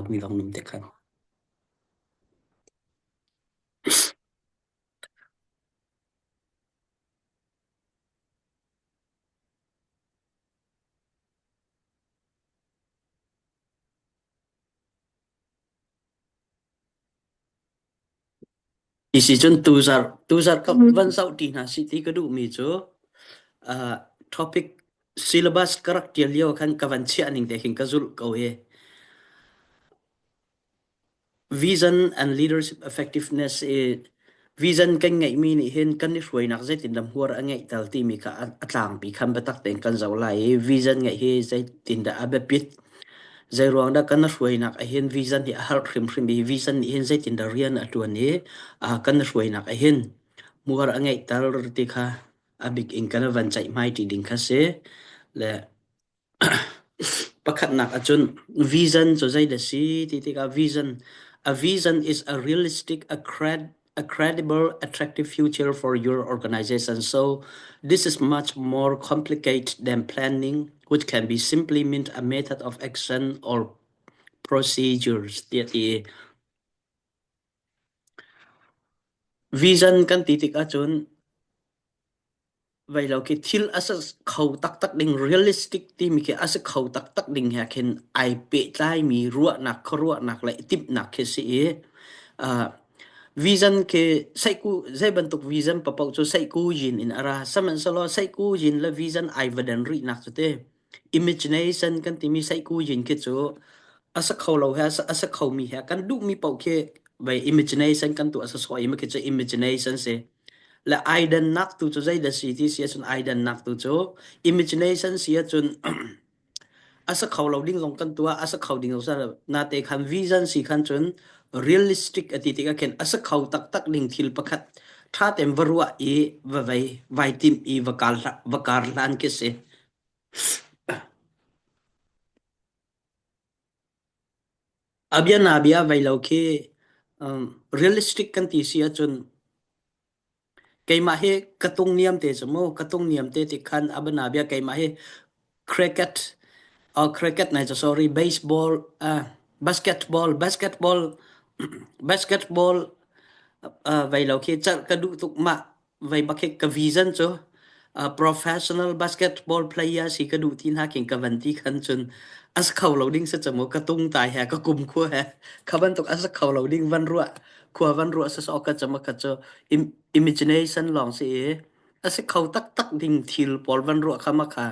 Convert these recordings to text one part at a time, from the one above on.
Mi dong num te khan. Isi cun tuzarh ka van zoh ṭi hna sih ti ka duhmi cu uh, topic syllabus ka rak ṭial lio khan ka van chiah ning te khin ka zulh ko hi. Vision and leadership effectiveness i vision kan ngeihmi nih hin kan i hruainak zeitindah hmuar a ngeihter timi kha a tlangpi khan biatak tein kan zoh lai i vision ngeih hi zeitindah a biapit. Zeiruang dah kan hruainak ahhin vision hi a har hrimhrim i vision nih hin zeitindah rian a ṭuan i kan hruainak ahhin hmuar a ngeihter ti kha a bik in kan van ceihmai ṭi ding kha si. Le pakhatnak ahcun vision cu zeidah si ti tikah vision a vision is a realistic a cred a credible attractive future for your organization. So this is much more complicated than planning which can be simply meant a method of action or procedures tiah ti. Vision kan ti tik ahcun Vei lo khi thil a si kho taktak ding realistic timi khi a si kho taktak ding he khin ai pehtlaimi ruahnak khuaruahnak le timhnak khi si i uh, vision khi seiku zei bantuk vision papoh cu seiku yin in a ra sihmanhsehlaw seiku yin le vision ai va den rihnak cu te imagination kan timi seiku yin khi cu a sa kho lo he a sa khomi he kan duhmi paoh khi vei imagination kan tuah sawsawh i khi cu imagination si Le ai dannak tu cu zeidah si ti si ahcun ai dannak tu cu imagination si ahcun a sa kho lo ding zong kan tuah a sa kho ding zong nate khan vision si khan cun realistic a ti tikah khin a sa kho taktak ding thil pakhat ṭha tein va ruah i va vei vai timh i va kar va kar hlan khi si. A bianabia vei lo khi realistic kan ti si ahcun keimah hi ka tung niam te cu mu ka tung niam te ti khan a bianabia keimah hi cricket oh cricket nai cu sorry baseball uh, basketball basketball basketball uh, vei lo khi car ka duh tuk mah vei bak hi ka vision cu uh, professional basketball player si ka duh ti hna king ka van ti khan cun as kho lo ding se chamu ka tung tai he ka kum khua he kha bantuk as kho lo ding van ruah khua van ruah sa so ka chama kha chu imagination long si i as kho tak tak ding thil pawl van ruah kha ma kha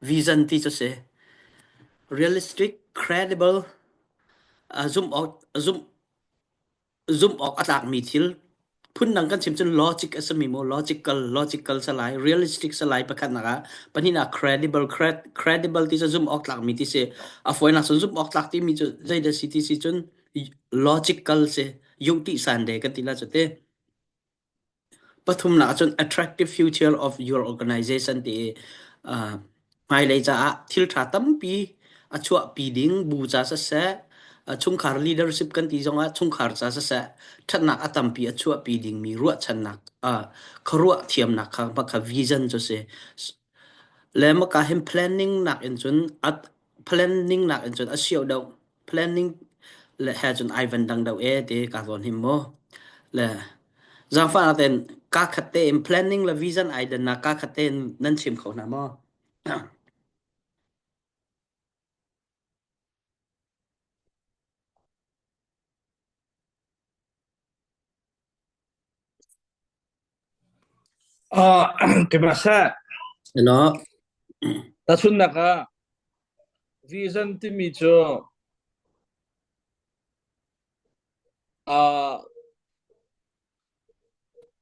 vision ti chu si realistic credible uh, zum zum zumh awk a tlakmi thil phundang kan chim cun logic a simi mu logical logical salai realistic salai pakhatnak ah pahnihnak credible credible ti cu zumh awk tlakmi ti si a fawinak cun zumh awk tlak timi cu zeidah si ti si cun logical si yung ti san de kan ti la cu te Pathumnak ahcun attractive future of your organization ti uh, hmailei caah thil ṭha tampi a chuahpi ding bu ca siseh, chungkhar leadership kan ti zongah chungkhar ca siseh, ṭhatnak a tampi a chuahpi dingmi ruahchannak uh, khuaruah thiamnak kha kha vision cu si. Le maka hin planning nak in cun at planning nak in cun a sio deuh. Planning le he cun ai van dang deuh e ti ka zawn him mu. Le zaangfahnak tein kaa khat tein planning le vision ai dannak kaa khat tein nan chim kho hna maw? Ah, keimah seh. Hello. Tahchunhnak ah vision timi cu ah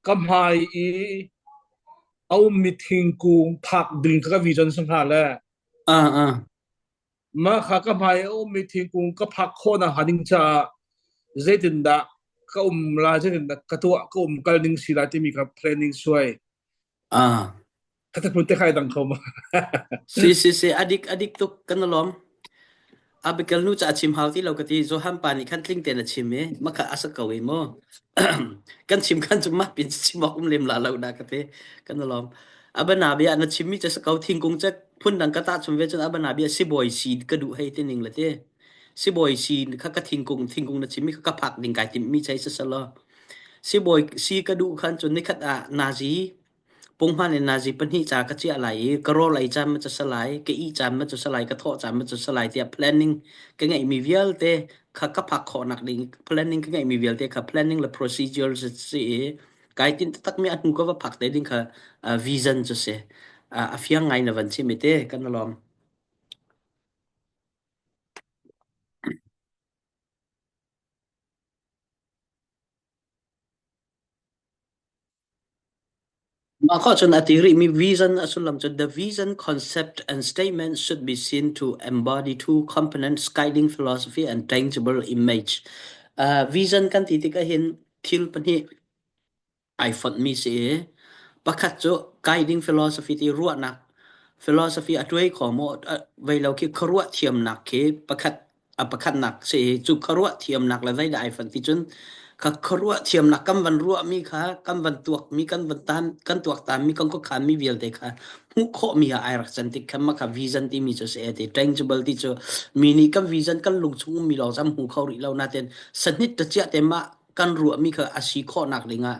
ka hmai i a ummi thingkung phak ding kha ka vision si hnga le Ah ah. Mah kha ka hmai a ummi thingkung ka phak khawh nakhnga ding caah zeitindah ka um lai, zeitindah ka tuah, ka um kal ning si lai timi kha planning suai. Ah. Ka phun te khai dang kho ma. Si si si adik adik tuk kan lawm. Abigail nu ca chim hau ti lo ka ti Johan pa nih khan tling tein a chim i maka a sa ko i mu. Kan chim khan cu mah pin chim awk um lem la lo da ka ti kan lawm. Abana bia na chimmi cu sa ko thingkung cu. Phundang ka tahchun ve cun a bana bia sibawi si ka duh hei ti ning le ti. Sibawi si kha ka thingkung thingkung na chimmi kha ka phak ding kai timhmi chei siselaw sibawi si ka duh khan cun nikhat ah nazi punghman in nazi pahnih ca ka chiah lai i ka rawl ei caan ma cu salai ka ih caan ma cu salai ka thawh caan ma cu salai tiah planning ka ngeihmi vialte kha ka phak khawhnak ding planning ka ngeihmi vialte kha planning le procedures si i kai tinh taktakmi a hnu ka va phak te ding kha vision cu si. A fiang ngai na van chim i te kan lawm. Mah khawh cun a ti rihmi vision a sullam cu the vision concept and statement should be seen to embody two components guiding philosophy and tangible image. Vision kan ti tik ahhin thil pahnih ai fonhmi si i pakhat cu guiding philosophy ti ruahnak philosophy a tuai kho maw vei lo khi khuaruah thiamnak khi pakhat a pakhatnak si i cu khuaruah thiamnak le zeidah ai fonh ti cun kha khuaruah thiamnak kan van ruahmi kha kan van tuakmi kan van tan kan tuaktanmi kan khuakhanmi vialte kha hmuh khawhmi ah ai rak can tik khan mah kha vision timi cu si ti tangible ti cu mi nih kan vision kan lung chung ummi lawng cam hmu kho rih lo natin sanit ta chiah te mah kan ruahmi kha a si khawhnak dingah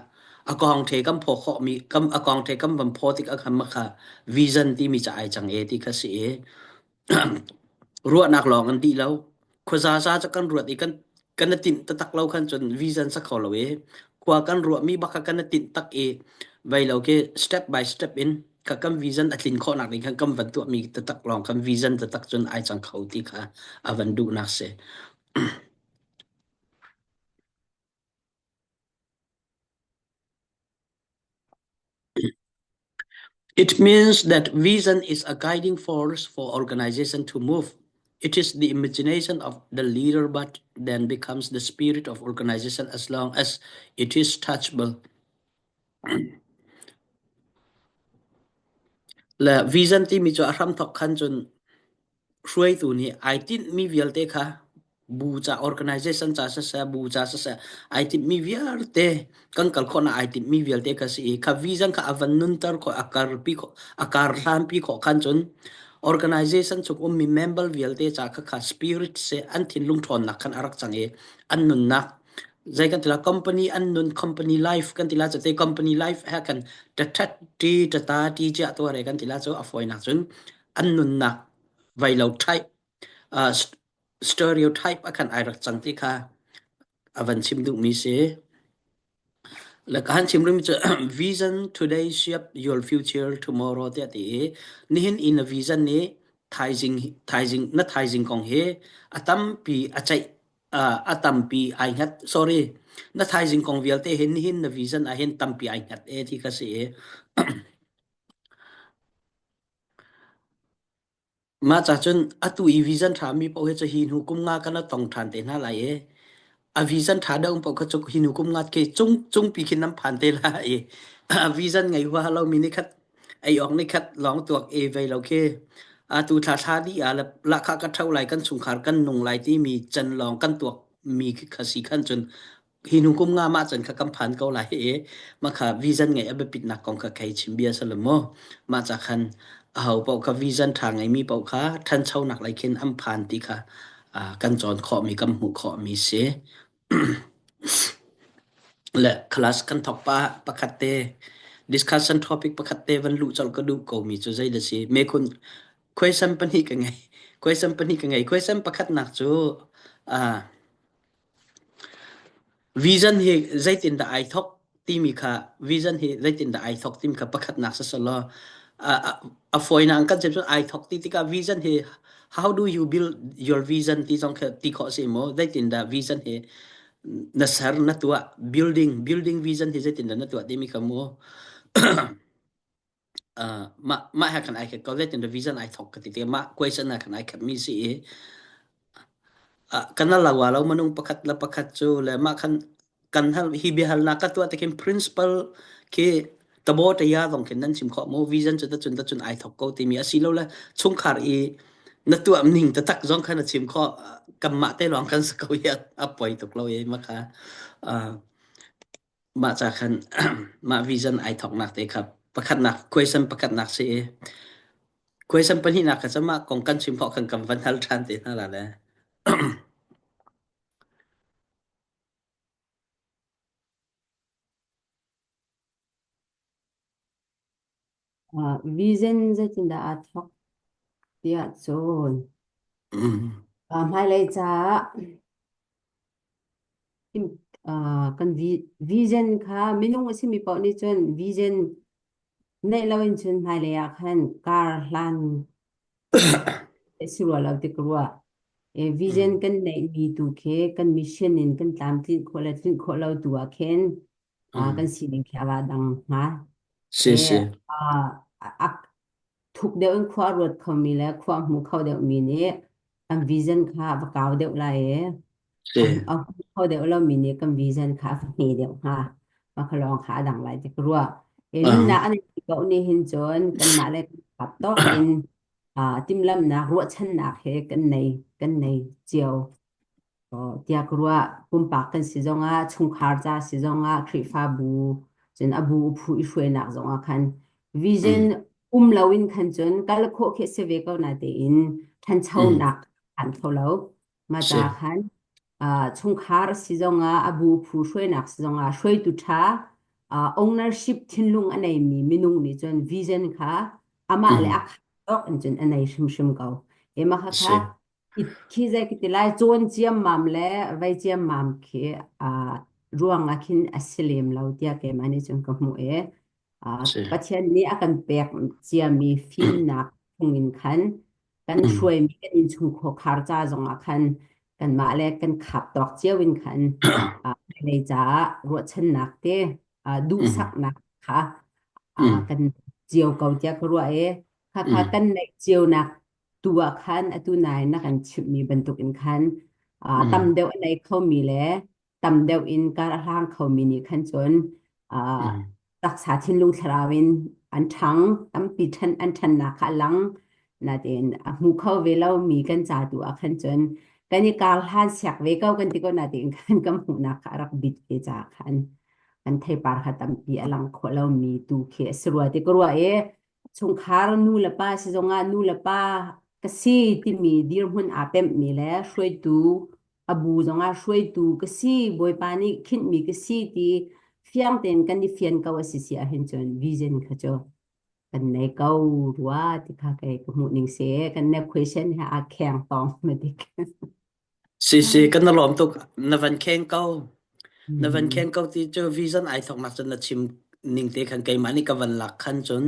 a kong the kan phaw khawhmi kam a kong the kan van phaw tik ah khan makha vision timi ca ai cang e ti kha si i ruahnak lawng an dih lo khuazaza cu kan ruat i kan kan i tinh taktak lo khan cun vision sa kho lo i khua kan ruahmi bak kha kan i tinh tak i vei lo ke step by step in kha kan vision a tlin khawhnak ding khan kan van tuahmi taktak lawng kan vision taktak cun ai cang kho ti kha a van duhnak si. It means that vision is a guiding force for organization to move. It is the imagination of the leader but then becomes the spirit of organization as long as it is touchable. Le vision timi cu a hramthok khan cun Hruaitu nih ai tinhmi vialte kha bu ca organization ca siseh, bu ca siseh ai tinhmi vialte kan kal khawhnak ai tinhmi vialte kha si i kha vision kha a van nunter khawh, a karpi khawh, a karhlanpi khawh khan cun organization chung ummi member vialte ca kha kha spirit seh an thinlung ṭhawnnak khan a rak cang i an nunnak zei kan ti la company an nun company life kan ti la cu te company life he kan ṭaṭhat ṭi ṭata ṭi ciah tuare kan ti la cu a fawinak cun an nunnak vailo type uh, stereotype a khan ai rak cang ti kha a van chim duhmi si. Le ka han chim rimi cu vision today shape your future tomorrow tiah ti i nihin in a vision nih thaizing thaizing na thaizing kong hi a tampi a ceih a tampi ai hngat sorry na thaizing kong vialte hin nihin na vision ah hin tampi ai hngat e ti kha si i Mah ca cun atu i vision ṭhami paoh hi cu hi hnu kum nga kan tong ṭhan te hna lai i a vision ṭha deuh paoh kha cu hi hnu kum nga khi cung cungpi khin nan phan te lai i a vision ngei huaha lomi nih khat ei awk nih khat lawng tuak e vei lo khi atu thla thla dih ah le lahkhah ka ṭho lai kan chungkhar kan nung lai timi can lawng kan tuak mi kha si khan cun hi hnu kum nga mah cun kha kan phan ko lai i mah kha vision ngeih a biapitnak kong kha khei chim bia sa mu mah ca khan aho paoh kha vision ṭha ngeimi paoh kha ṭhanchonak lei khin an phan ti kha kan cawn khawhmi kan hmuh khawhmi si le class kan thawk pa pakhat te discussion topic pakhat te van luh colh ka duh ko mi cu zei da si me khun question pahnih ka ngei question pahnih ka ngei question pakhatnak cu Vision hi zeitindah ai thawk timi kha vision hi zeitindah ai thawk timi kha pakhatnak siselaw a fawinak in kan chim cun ai thawk ti tikah vision hi how do you build your vision ti zong khi ti khawh a si maw? Zeitindah vision hi na ser na tuah building building vision hi zeitindah na tuah timi kha mu mah mah he khan ai khat ko zeitindah vision ai thawk ka ti tikah mah question ah khan ai khatmi si i Kan al lo minung pakhat le pakhat cu le mah khan kan hal hi biahalnak ka tuah tikhin principal khi tabo taya zong khin nan chim khawh mu vision cu tacun tacun ai thok ko timi asilo le chungkhar i na tuah ning taktak zong khan na chim khawh kanmah te lawng kan si ko hi a poi tuk lo i mah kha mah ca khan mah vision ai thoknak te kha pakhatnak question pakhatnak si i. Question pahnihnak kha cama kong kan chim khawh kan kan van hal ṭhan te hna la le. Vision zeitindah aa thawk tiah cun hmailei caah kan vision kha minung a simi paoh nih cun vision neih loin cun hmailei ah khan kar hlan si rua lo ti ka ruah. Vision kan neihmi tu khi kan mission in kan tlamtlinh khawh le tlinh khawh lo tu ah khin kan sining khi a va dang hnga. Si si. A thuk deuh in khua a ruat khomi le khua a hmu kho deuhmi nih kan vision kha a va kau deuh lai i Si. a hmu kho deuh lomi nih kan vision kha a va hme deuh hnga. Mah kha lawng kha a dang lai ti ka ruah. Nunnak an i ko nih hin cun kanmah le kan kap tawk in timhlamhnak ruahchannak he kan nei kan nei cio. Tiah ka ruah. Pumpak kan si zongah, chungkhar ca si zongah, Khrihfabu, cun a bu phu i hruainak zongah khan vision um loin khan cun kal khawh khi si ve ko na tein ṭhanchonak an kho lo. Mah ca khan chungkhar si zongah, a bu phu hruainak si zongah, hruaitu ṭha ownership thinlung a neimi minung nih cun vision kha amah le a khat tawk in cun a nei hrimhrim ko. Mah kha khi zei ka ti lai cawn ciammam le vei ciammam khi ruang ah khin a si lem lo tiah keimah nih cun ka hmuh i Pathian nih a kan pek ciami fimnak phung in khan kan hruaimi kan innchungkhar ca zongah khan kanmah le kan khap tawk cio in khan hmailei caah ruahchannak te duhsaknak kha kan cio ko tiah ka ruah i khakha kan neih cionak tu ah khan atu nai na kan chimhmi bantuk in khan tam deuh a nei khomi le tam deuh in kar a hlang khomi nih khan cun taksa thinlung thlarau in an ṭhang tampi ṭhan an ṭhannak kha a lang natein a hmu kho ve lomi kan ca tu ah khan cun kan i kar hlan siak ve ko kan ti ko natein khan kan hmuhnak kha a rak bit ve caah khan kan theipar kha tampi a lang khawh lomi tu khi a si rua ti ka ruah i chungkhar nu le pa si zongah nu le pa ka si timi dirhmun aa pemhmi le hruaitu a bu zongah hruaitu ka si Bawipa nih khinhmi ka si ti fiang tein kan i fian ko a si si ahhin cun vision kha cu kan nei ko rua ti kha kei ka hmuh ning si kan ne question he aa kheng tong ma dik. Si si kan na lawm tuk na van kheng ko. Na van kheng ko ti cu vision ai thoknak cun na chim ning te khan keimah nih ka van lak khan cun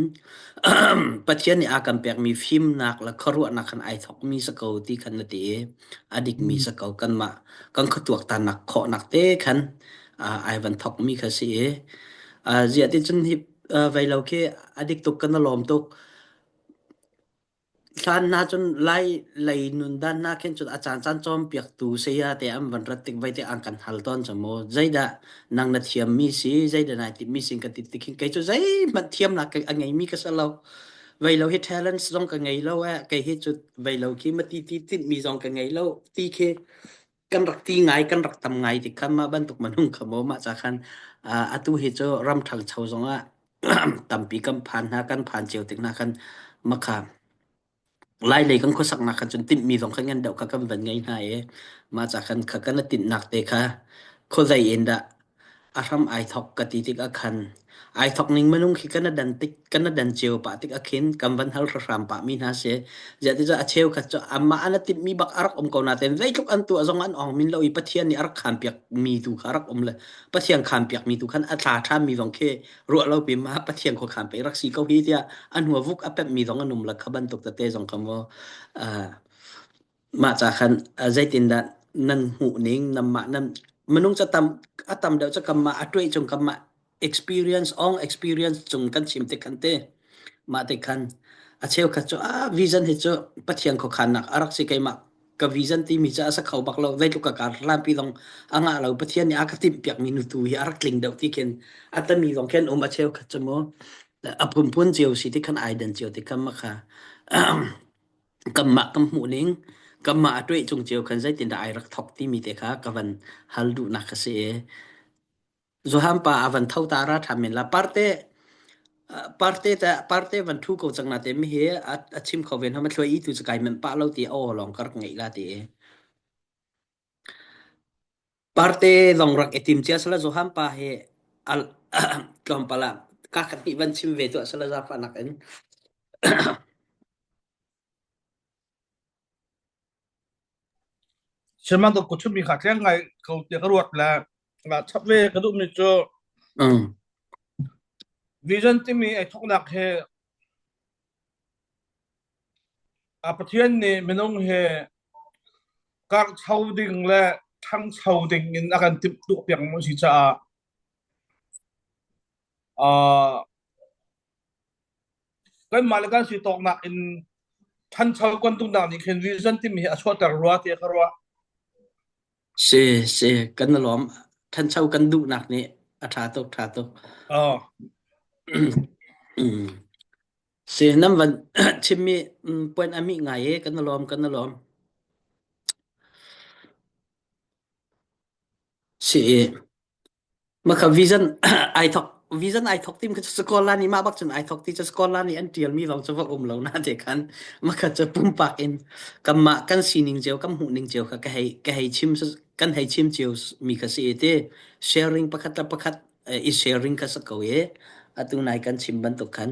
Pathian nih a kan pekmi fimnak le khuaruahnak khan ai thokmi si ko ti khan na ti i a dikmi si ko kanmah kan khuatuaktannak khawhnak te khan ai van thokmi kha si i ziah ti cun hi vei lo khi a dik tuk kan na lawm tuk. Hlan hna cun Lai lei nundan hna khin cun a caancaan cawnpiaktu saya te an van rat tik voite an kan hal tawn cu mu. Zeidah nang na thiammi si, zeidah nai timhmi si kan ti tik hin kei cu zeihmanh thiamnak a ngeimi ka si lo. Vei lo hi talents zong ka ngei lo eh. Kei hi cu vei lo khi mati ti tinhmi zong ka ngei lo ti khi kan rak ti ngai kan rak tam ngai ti khan mah bantuk minung kha maw mah ca khan atu hi cu ram ṭhangcho zongah tampi kan phan hna kan phan cio tik hna khan makha lai lei kan khuasaknak khan cun tinhmi zong khan ngan deuh kha kan van ngei hna i mah ca khan kha kan tinhnak te kha khuazei in dah A hram ai thawk ka ti tikah khan ai thawk ning minung khi kan dan tik kan dan cio pah tik ah khin kan van hal hram pah mi hna si. Ziah ti cu a cheukhat cu amah an timh mi bak a rak um ko nain zeitluk an tuah zong an ong min lo i Pathian nih a rak khaan piak mi tu kha a rak um le Pathian khaan piak mi tu khan a thla ṭhan mi zong khi ruah lo pi ma Pathian khua khaan pe rak si ko hi tiah an hua vuk a pemh mi zong an um la kha bantuk tete zong kha maw Mah ca khan zeitindah nan hmuhning nanmah nan minung ca tam a tam deuh cu kanmah a tuai cung kanmah experience ong experience cung kan chim tik khan te mah te khan a cheukhat cu ah vision hi cu Pathian khuakhannak a rak si keimah ka vision timi cu a sa kho bak lo zeitluk ka kar hlanpi zong a ngah lo Pathian nih a ka timh piakmi nu tu hi a rak tling deuh ti khin a tami zong khin um a cheukhat cu mu a phunphun cio si ti khan ai dan cio ti khan makha Kanmah kan hmuhning, kanmah a tuah cung cio khan zeitindah ai rak thawk timi te kha ka van hal duhnak ka si i Johan pa a van tho ta ra ṭhan men la. Parte. Parte ta parte van thu ko cang na te mi hi a chim kho ven ha ma thloi i tu kai men pa lo ti aw long kar ngai la ti. Parte zong rak i tim cia sala Johan pa hi al tlawmpal ah ka khat hnih van chim ve tuah sala zaangfahnak in. Sihmanhsehlaw ka chimmi kha thleng ngai ko tiah ka ruat le nga chap ve ka duhmi cu vision timi ei thawknak hi a Pathian nih minung hi karhcho ding le ṭhangcho ding in a kan timhtuah piak mu si caah uh, kanmah le kan si tawknak in ṭhancho kan duhnak nih khin vision timi hi a chuahter rua tiah ka ruah. Si si kan lawm ṭhancho kan duhnak nih a ṭha tuk ṭha tuk. Oh. Si nan van chimmi point a mih ngai i kan lawm kan lawm. Si Maka vision ai thok vision ai thok tim kha cu Scotland nih mah bak cun ai thok ti cu Scotland nih an tial mi lawng cu va um lo na te khan maka cu pumpak in kanmah kan sining cio kan hmuh ning cio kha ka hei ka hei chim kan hei chim cio mi kha si ti sharing pakhat le pakhat i sharing kha sa ko i atu nai kan chim bantuk khan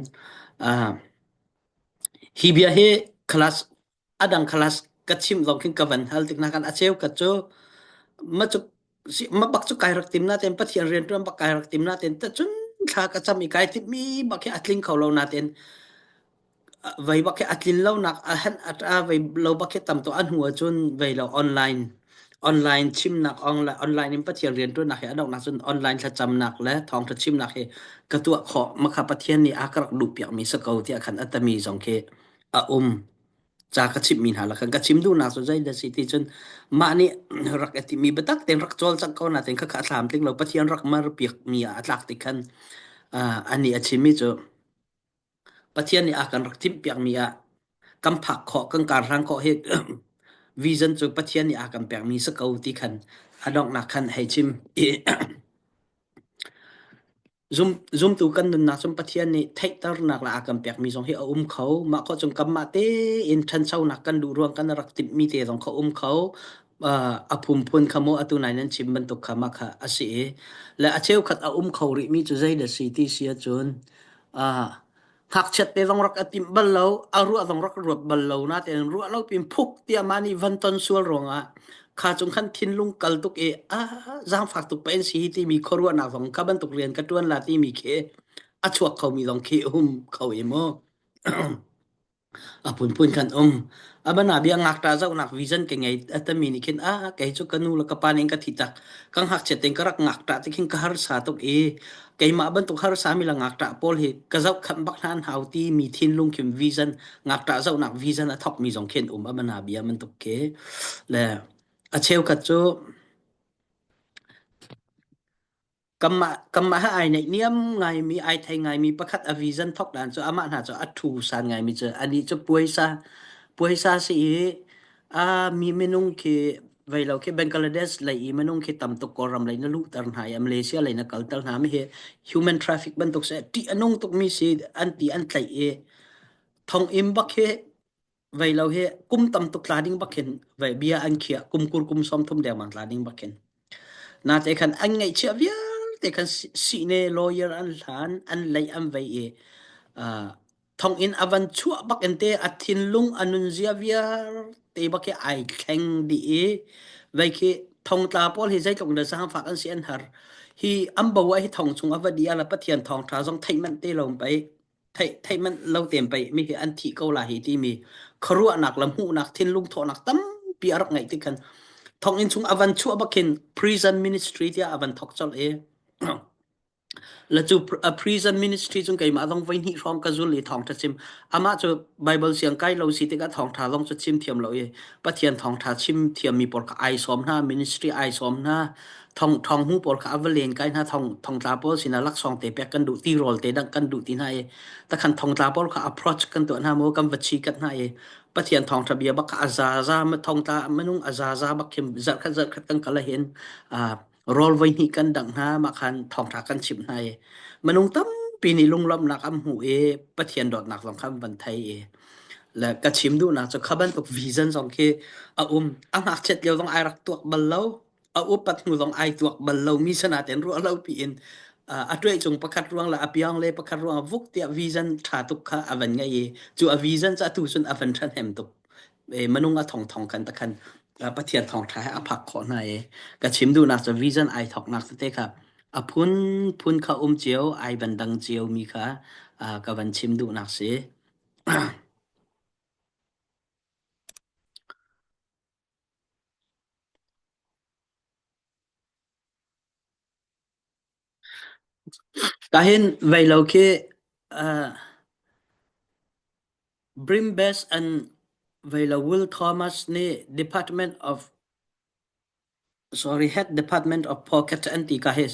hi bia hi class a dang class ka chim zong khin ka van hal tik na kan a cheu ka cu ma cu ma bak cu kai rak tim na ten pathian rian tuan bak kai rak tim na ten ta cun thla ka cham i kai tim mi bak hi a tling kho lo na ten vei bak hi a tlin lo nak a han a vei lo bak hi tam to an hu cun vei lo online online chimnak online online in pathian rian tuan nak hi a dok nak cun online thlacamnak le thawngtha chimnak hi ka tuah khawh makha pathian nih a ka rak duh piak mi sa ko tiah khan atami zong khi a um ca ka chimhmi hna lakah ka chim duhnak cu zei dah si ti cun mah nih rak i timi biatak tein rak cawlcangh ko nain khakha a thlam tling lo Pathian rak mar piakmi ah a tlak tik khan anih a chimmi cu Pathian nih a kan rak timhpiakmi ah kan phak khawh kan karhlang khawh hi vision cu Pathian nih a kan pekmi si ko ti khan a donghnak khan hei chim i Zumtu kan nunnak cun Pathian nih theihternak le a kan pekmi zong hi a um kho. Mah khawh cun kanmah tein ṭhanchonak kan duh ruang kan rak timhmi te zong kha um kho. A phunphun kha maw atu nai nan chim bantuk kha mah kha a si i le a cheukhat a um kho rihmi cu zei le si ti si ahcun Ngakchiat te zong rak a timh bal lo, a ruah zong rak ruat bal lo natein ruah lo pin phuk tiah mah nih van ton sual ruangah kha cung khan thinlung kal tuk i ah zaangfak tuk pa in si hi timi khuaruahnak zong kha bantuk rian ka ṭuan la timi khi a chuak khomi zong khi um kho i mu. A phunphun khan um. A bana bia ngakṭah zohnak vision ka ngei a tami nih khin ah kei cu ka nu le ka pa nih ka thi tak. Ka ngakchiat tein ka rak ngakṭah ti khin ka harsa tuk i keimah bantuk harsa mi le ngakṭah pawl hi ka zohkhanh bak hna an hau ti mi thinlung khin vision ngakṭah zohnak vision a thok mi zong khin um a bana bia bantuk khi le a cheukhat cu Kanmah he ai naihniam ngaimi, ai thei ngaimi pakhat a vision thawk dan cu amah hna cu a ṭhu san ngaimi cu anih cu puaisa puaisa si i a mi minung khi vei lo khi Bangladesh lei i minung khi tam tuk Kawlram lei na luhter hna i Malaysia lei na kalter hna mi hi human traffic bantuk si ṭih a nung tukmi si an ti an tlaih i thonginn bak hi vei lo hi kum tam tuk tla ding bak hin vei bia an khiah kum kur kum 30 dengmang tla ding bak hin Nate khan an ngaihchiah vialte khan sihne lawyer an hlan, an leih an vei i uh, thonginn a van chuah bak in te a thinlung a nunzia vialte bak hi ai thleng dih i vei khi thongtla pawl hi zeitluk in dah zaangfak an si an har hi an bo ah hi thong chung a va di ala Pathian thawngṭha zong theih manh te lo pei theih theih manh lo tem pei mi hi an thih ko la hi timi khuaruahnak le hmuhnak thinlung thawhnak tampi a rak ngeih tik khan thonginn chung a van chuah bak khin prison ministry tiah a van thok colh i la cu a prison ministry chung keimah zong voi hnih hrawng ka zul i thawngṭha chim amah cu Bible siang kai lo si tikah thawngṭha zong cu chim thiam lo i Pathian thawngṭha chim thiammi pawl kha ai sawm hna ministry ai sawm hna thong thong hu pawl kha a va len kai hna thong thongtla pawl sinah laksawng te pek kan duh ti rawl te dang kan duh ti hna i takhan thongtla pawl kha approach kan tuah hna mu kan va chi kat hna i Pathian thawngtha bia bak kha a za za ma thongtla manung a za za bak khim zarkhat zarkhat kan kala hin rawl voi hnih kan dang hna ma khan thawngtha kan chim hna i manung tampi. Tampi nih lunglawmhnak an hmuh i Pathian dawtnak zong kha an van thei i le ka chim duhnak cu kha bantuk vision zong khi a um. A ngakchiat lio zong ai rak tuak bal lo. A upat hnu zong ai tuak bal lomi sanaten ruah lo piin a tuai cung pakhat ruang le a piang le pakhat ruang vuk tiah vision ṭha tuk kha a van ngei i cu a vision cu atu cun a van ṭhahnem tuk. Minung a thongthong kan takhan Pathian thawngṭha he a phak khawh hna i ka chim duhnak cu vision ai thawknak tete kha a phunphun kha um cio ai van dang cio mi kha ka van chim duhnak si. Kahin vei lo khi uh, Brimbes and vei lo Will Thomas nih Department of sorry Head Department of Pocket an ti ka hi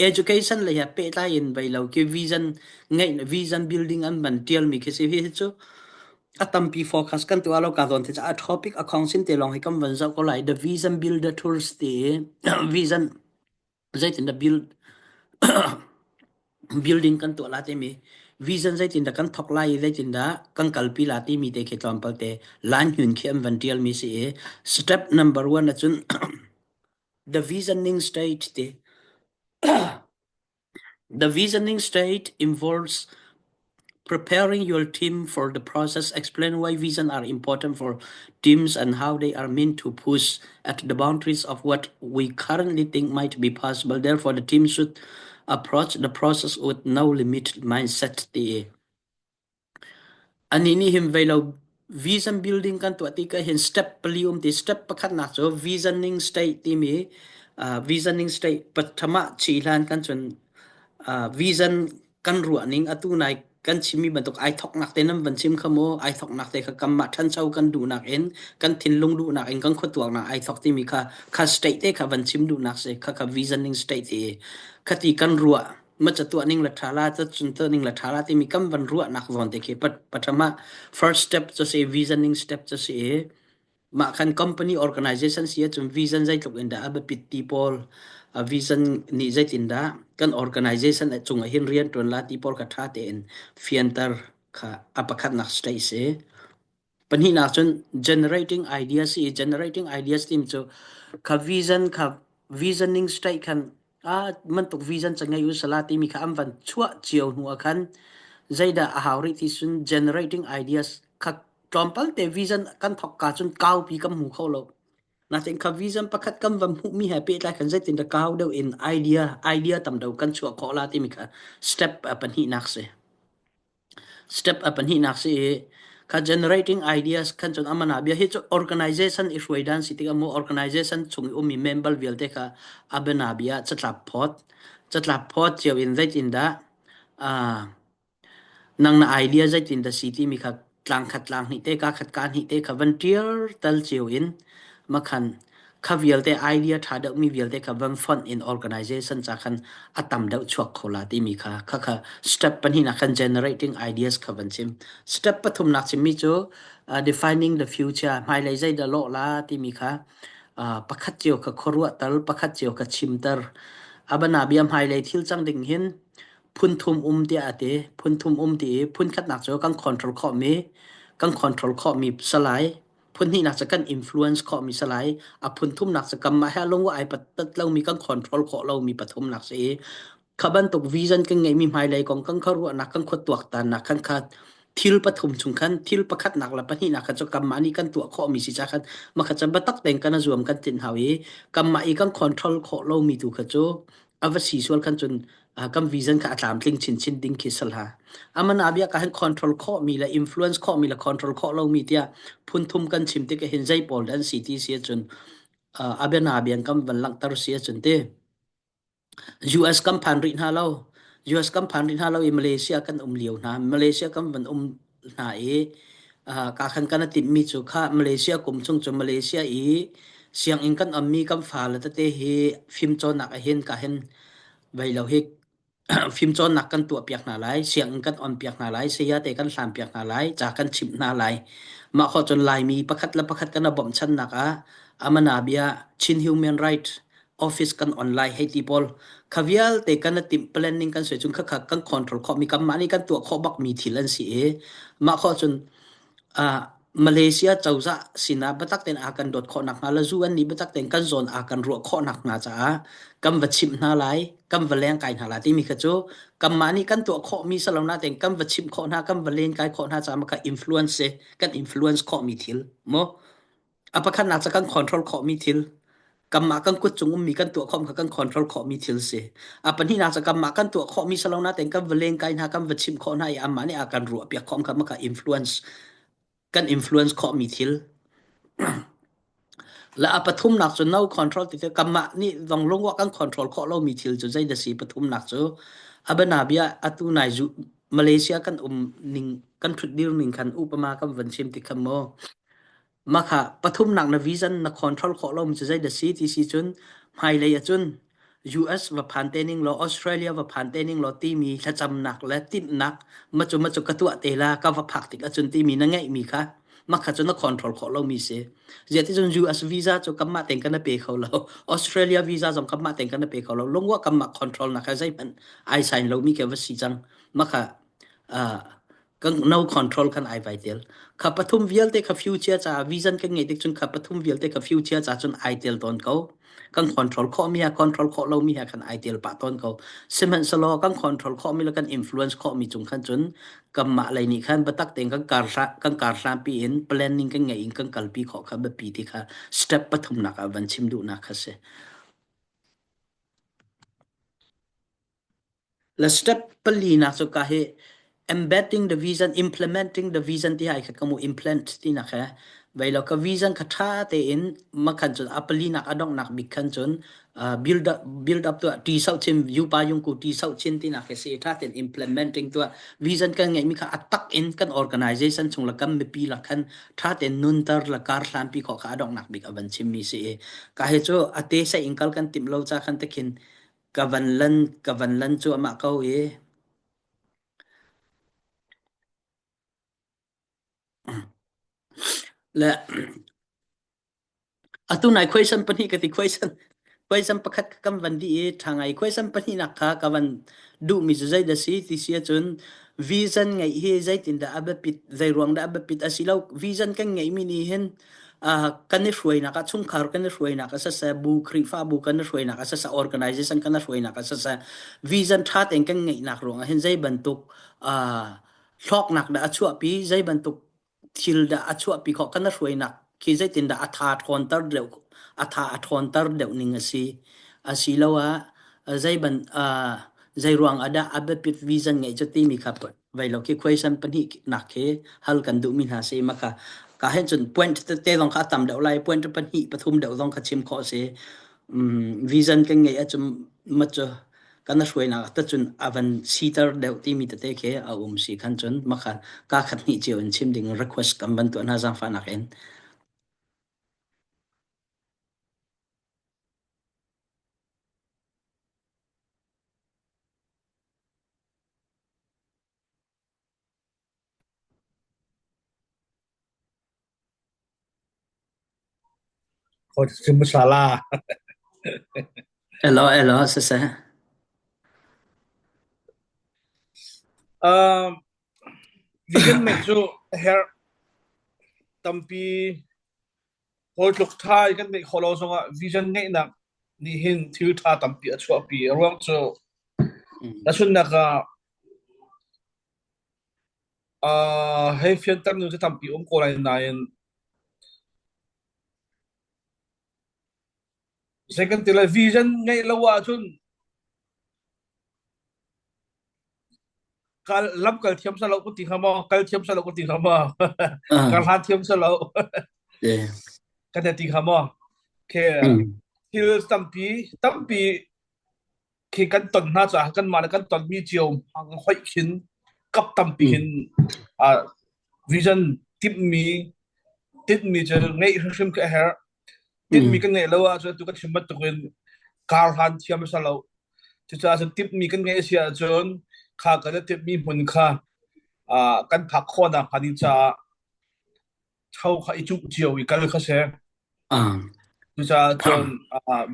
education lei he pehtlai in vei lo khi vision ngeih vision building an van tial mi khi si hi cu a tampi focus kan tuah lo ka zawn te a topic a khong sin te lawng hi kam van zoh ko lai the vision builder tools ti vision zeitindah build building kan tuah la timi vision zeitindah kan thok lai i zeitindah kan kalpi la timi te khi tlawmpal te line hyun khi an van tial mi si i step number one ahcun the visioning state ti The visioning state involves preparing your team for the process, explain why vision are important for teams and how they are meant to push at the boundaries of what we currently think might be possible. Therefore, the team should approach the process with no limit mindset. Ti. Anih nih hin vei lo vision building kan tuah ti ka hin step pali um ti step pakhatnak cu visioning state timi uh, visioning state pathama chi hlan kan cun uh, vision kan ruah ning atu nai kan chimmi bantuk ai thoknak te nan van chim kha mu ai thoknak te kha kanmah ṭhancho kan duhnak in kan thinlung duhnak in kan khuatuaknak ai thok timi kha kha state te kha van chim duhnak si kha kha visioning state ti khati kan ruah ma ca tuah ning la ṭha la ca cun tuah ning la ṭha la timi kan van ruahnak zawn te khi pathama first step cu si visioning step cu si i mah khan company organization si ahcun vision zeitluk in dah a biapit ti pawl vision nih zeitin dah kan organization cung ah hin rian ṭuan la ti pawl kha ṭha tein fianter kha a pakhatnak state si. Pahnihnak cun generating ideas i generating ideas tim cu kha vision kha visioning state khan a mantuk vision ca ngei u sala timi kha an van chuah cio hnu ah khan zeidah a hau rih ti cun generating ideas kha tlawmpal te vision kan thok ka cun kaupi kan hmu kho lo. Natin kha vision pakhat kan van hmuhmi he pehtlai khan zeitin dah kau deuh in idea idea tam deuh kan chuah khawh la timi kha step pahnihnak si. Step a pahnihnak si i kha generating ideas khan cun amana bia hi cu organization i hruai dan si tikah mu organization chung i ummi member vialte kha a biana bia catlap phawt catlap phawt cio in zeitindah uh, nang na idea zeitindah si timi kha tlang khat tlang hnih te ka khat ka hnih te kha van tial tal cio in makhan kha vialte idea ṭha deuhmi vialte kha van fonh in organization ca khan a tam deuh chuak kho la timi kha kha kha step pahnihnak khan generating ideas kha van chim step pathumnak chimmi cu uh, defining the future hmailei zeidah lawh la timi kha uh, pakhat cio kha khuaruah tal pakhat cio kha chimter abana bia hmailei thil cang ding hin phun thum um tiah a ti phun thum um ti i phun khatnak cu kan control khawhmi kan control khawhmi salai phun hnihnak cu kan influence khawhmi si lai a phun thumnak cu kanmah he lung ai pat lomi kan control khawh lomi pathumnak si i kha bantuk vision kan ngeihmi hmailei kong kan khuaruahnak kan khua tuaktannak kan kha thil pathum chung khan thil pakhatnak le pahnihnak kha cu kanmah nih kan tuah khawhmi si ca khan makha cu biatak tein kan zuam kan tinh hau i kanmah i kan control khawh lomi tu kha cu a va si sual khan cun kan vision kha a tlamtling chinchin ding khi sal ha aman abia ka han control khawh mi le influence khawh mi le control khawh lo mi tiah phun thum kan chim tik hin zei pawl dan si ti si cun abiana bian kam van langhter si cun te US kam phan rih hna lo US kam phan rih hna lo i Malaysia kan um lio hna Malaysia kam van um hna i ka khan kan timh mi cu kha Malaysia kum chung cu Malaysia i sianginn kan ammi kan fale tete hi fimcawnnak ah hin ka hin vei lo hi fimcawnnak kan tuahpiak hna lai sianginn kan onpiak hna lai saya te kan hlanpiak hna lai ca kan chimh hna lai mah khawh cun Laimi pakhat le pakhat kan i bawmhchannak ah amana bia Chin Human Right. Office kan on lai hei ti pawl. Kha vialte kan timh planning kan soi cun kha kha kan control khawh mi kanmah nih kan tuah khawh bak mi thil an si i mah khawh cun uh, Malaysia cozah sinah biatak tein a kan dawt khawh nakhnga le zu an nih biatak tein kan zawn a kan ruah khawh nakhnga caah kan va chimh hna lai, kan va leng kai hna lai timi kha cu kanmah nih kan tuah khawhmi si lo nain kan va chimh khawh hna, kan va len kai khawh hna caah mah kha influence si, kan influence khawhmi thil mu. A pakhatnak cu kan control khawhmi thil, kanmah kan kut cung ummi kan tuah khawh kha kan control khawhmi thil si. A pahnihnak cu kanmah kan tuah khawhmi si lo nain kan va len kai hna, kan va chimh khawh hna i amah nih a kan ruahpiak khawh kha mah kha influence kan influence khawhmi thil. Le a pathumnak cu no control ti cu kanmah nih zong lungwah kan control khawh lomi thil cu zei dah si pathumnak cu a bia atu nai zu Malaysia kan um ning kan ṭhutdir ning khan upama kan van chim ti khan maw Mah kha pathumnak na vision na control khawh lomi cu zeidah si ti si cun hmailei ahcun US va phan te ning law Australia va phan te ning law timi thlacamnak le timhnak macu macu ka tuah te la ka va phak tik ahcun timi na ngeihmi kha mah kha cu na control khawh lomi si. Ziah ti cun US visa cu kanmah tein kan pe kho lo. Australia visa zong kanmah tein kan pe kho lo. Lungwa kanmah control nak kha zeihmanh ai sign lomi ke va si cang. Mah kha uh, kan no control kan ai vai tel kha pathum vialte kha future ca vision kan ngei tik cun kha pathum vialte kha future ca cun ai tel tawn ko kan control khawh mi ha control khawh lo mi ha kan ai tel pah tawn ko sihmanhsehlaw kan control khawh mi le kan influence khawh mi cung khan cun kanmah lei nih khan biatak tein kan kar kan kar hlanpi in planning kan ngei in kan kalpi khawh kha biapi ti kha step pathum nak ah van chim duhnak kha si. Le step palinak cu ka hi embedding the vision, implementing the vision ti hai kha ka mu implant tinak he vei lo ka vision kha tha tein makhan cun a palinak a donghnak bik khan cun uh, build up build up tu ti sau chin yupa yung ku ti sau chin tinak he si tha tein implementing tu vision kan ngeih mi kha atak in kan organization chung la kan mipi la khan tha tein nunter la kar hlan pi kho kha a donghnak bik a van chim mi si i ka he cu ate sai in kal kan tim lo cha khan te khin Ka van lan ka van lan cuahmah ko i le atu nai khuaisan pahnih ka ti khuaisan khuaisan pakhat ka kan van dih i ṭha ngai khuaisan pahnihnak kha ka van duhmi cu zeidah si ti si ahcun vision ngeih hi zeitindah a biapit zei ruang dah a biapit a si lo vision kan ngeihmi nih hin kan i hruainak ah chungkhar kan i hruainak ah siseh bu Khrihfabu kan i hruainak ah siseh organization kan i hruainak ah siseh vision ṭha tein kan ngeihnak ruangah hin zei bantuk hlawknak dah a chuahpi zei bantuk thil dah a chuahpi khawh kan i hruainak khi zeitindah a tha ṭhawnter deuh a tha a ṭhawnter deuh ning a si asiloah zei ban zei ruang ah dah a biapit vision ngeih cu timi kha vai lo khi question pahnih nak khi hal kan duhmi hna si maka ka hen cun point tete zong kha tam deuh lai point pahnih pathum deuh zong kha chim khawh si um, vision kan ngeih ahcun ma cu kan hruainak ta cun avan siter deuh timi tete khi a um si khan cun maka ka khat hnih cio in chim ding request kan ban tuah hna zaangfahnak in. Salah. Elo elo siseh. Um, vision ngeih cu a herh tampi hawi tluk ṭha i kan ngeih khawh lo zongah vision ngeihnak nih hin thil ṭha tampi a chuahpi. A ruang cu tahchunhnak ah uh, hei fianter ning cu tampi um ko lai nain zei kan ti lai vision ngeih lo ahcun kal lam kal thiam sa lo ka ti hnga maw kal thiam sa lo ka ti hnga maw kar hlan thiam sa lo kan ti hnga maw ke thil tampi tampi khi kan ton hna caah kan mah le kan ton mi cio hmang hoih khin kap tampi hin vision timhmi tinhmi cu ngeih hrimhrim ka herh tinhmi kan ngeih lo ahcun tu kan chim bantukin kar hlan thiam a si lo Cucaah cun timhmi kan ngeih a si ahcun kha kan i timhmi hmun kha kan phak khawhnak hnga ding caah tho kha i cuh cio i kal kha si. Cucaah cun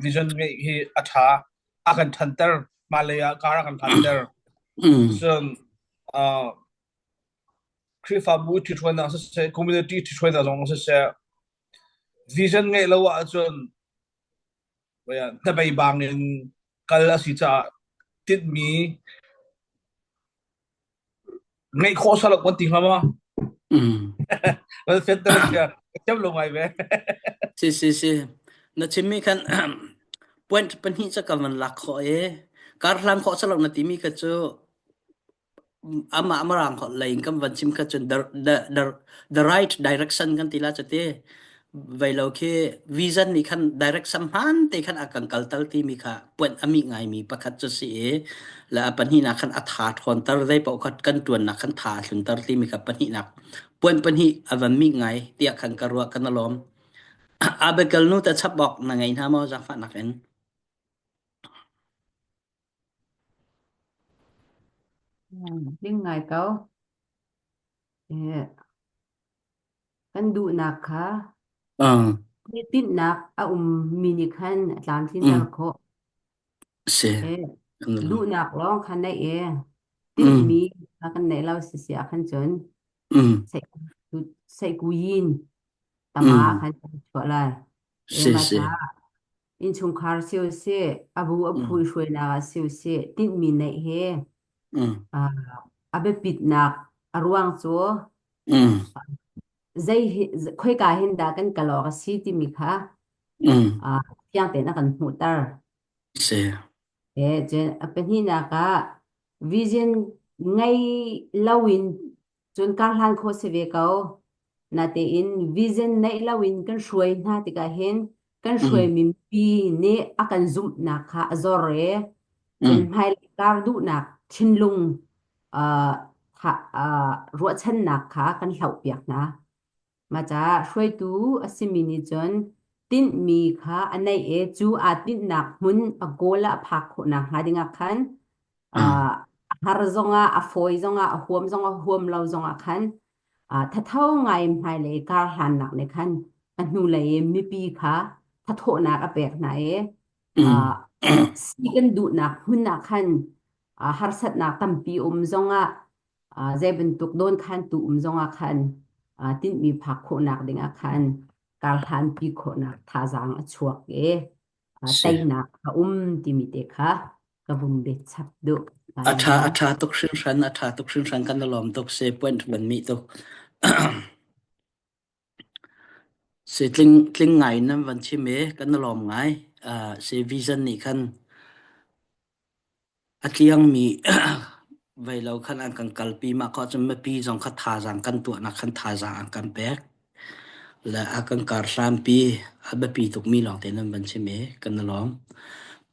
vision ngeih hi a ṭha. A kan ṭhanter. Hmailei ah kar a kan hlanter. Cun Khrihfabu ṭhithruainak siseh, community ṭhithruainak zong siseh, vision ngeih lo ahcun hnabei bang in kal a si caah tinhmi ngeih khawh salo kan ti hnga maw? Kan fianter sia thiam lo ngai ve. Si si si. Na chimmi khan point pahnih ca ka van lak khawh i kar hlang khawh salo na timi kha cu Amah Mirang holh lei in kan van chim kha cun the, the, the, the right direction kan ti la cuti veilo khi vision nih khan direction hmaan te khan a kan kalter timi kha puanh a mih ngaimi pakhat cu si i le a pahnihnak khan a tha ṭhawnter zei paoh kha kan ṭuannak khan tha a thlunter timi kha pahnihnak puan pahnih a van mih ngai tiah khan ka ruah kan alawm. Abigail nu ta chap bawk na ngei hna maw zaangfahnak in? Ding ngai ko. Kan duhnak kha tinhnak a ummi nih khan a tlamtlinter khawh. Si. Duhnak lawng kha neih i tinhmi kha kan neih lo si si ah khan cun seihkuyin tama khan kan chuah lai. Si si. Innchungkhar si usih, a bu a phu i hruainak ah si usih, tinhmi neih hi a biapitnak a ruang cu zei hi khoika hin dah kan kal awk a si timi kha fiang tein a kan hmuhter. Si. Cun a pahnihnak ah vision ngei loin Cun karhlan khawh si ve ko. Natein vision neih loin kan hruai hna tikah hin kan hruaimi mipi nih a kan zumhnak kha a zor i cun hmailei kar duhnak thinlung uh, uh, ruahchannak kha kan hlohpiak hna. Mah caah hruaitu a simi nih cun tinhmi kha a neih i cu aa tinhnak hmun a goal ah a phak khawh nakhnga dingah khan uh, a har zongah, a fawi zongah, a huam zongah, huam lo zongah khan uh, thatho ngai hmailei kar hlannak nih khan a hnulei i mipi kha thathawhnak a pek hna i uh, si kan duhnak hmun ah khan uh, harsatnak tampi um zongah zei bantuk dawnkhantu um zongah khan tinhmi phak khawhnak dingah khan karhlanpi khawhnak thazaang a chuak i teinak a um timi te kha ka vun bet chap duh. A ṭha a ṭha tuk hringhran a ṭha tuk hringhran kan lawm tuk se point ban mi tuk. Se tling tling ngai nan van chim e kan lawm ngai. Se vision nih khan A tliangmi veilo khan an kan kalpi. Mah khawh cun mipi zong kha thazaang kan tuahnak khan thazaang an kan pek. Le a kan karhlanpi a biapi tukmi lawngte nan van chim i kan i lawm.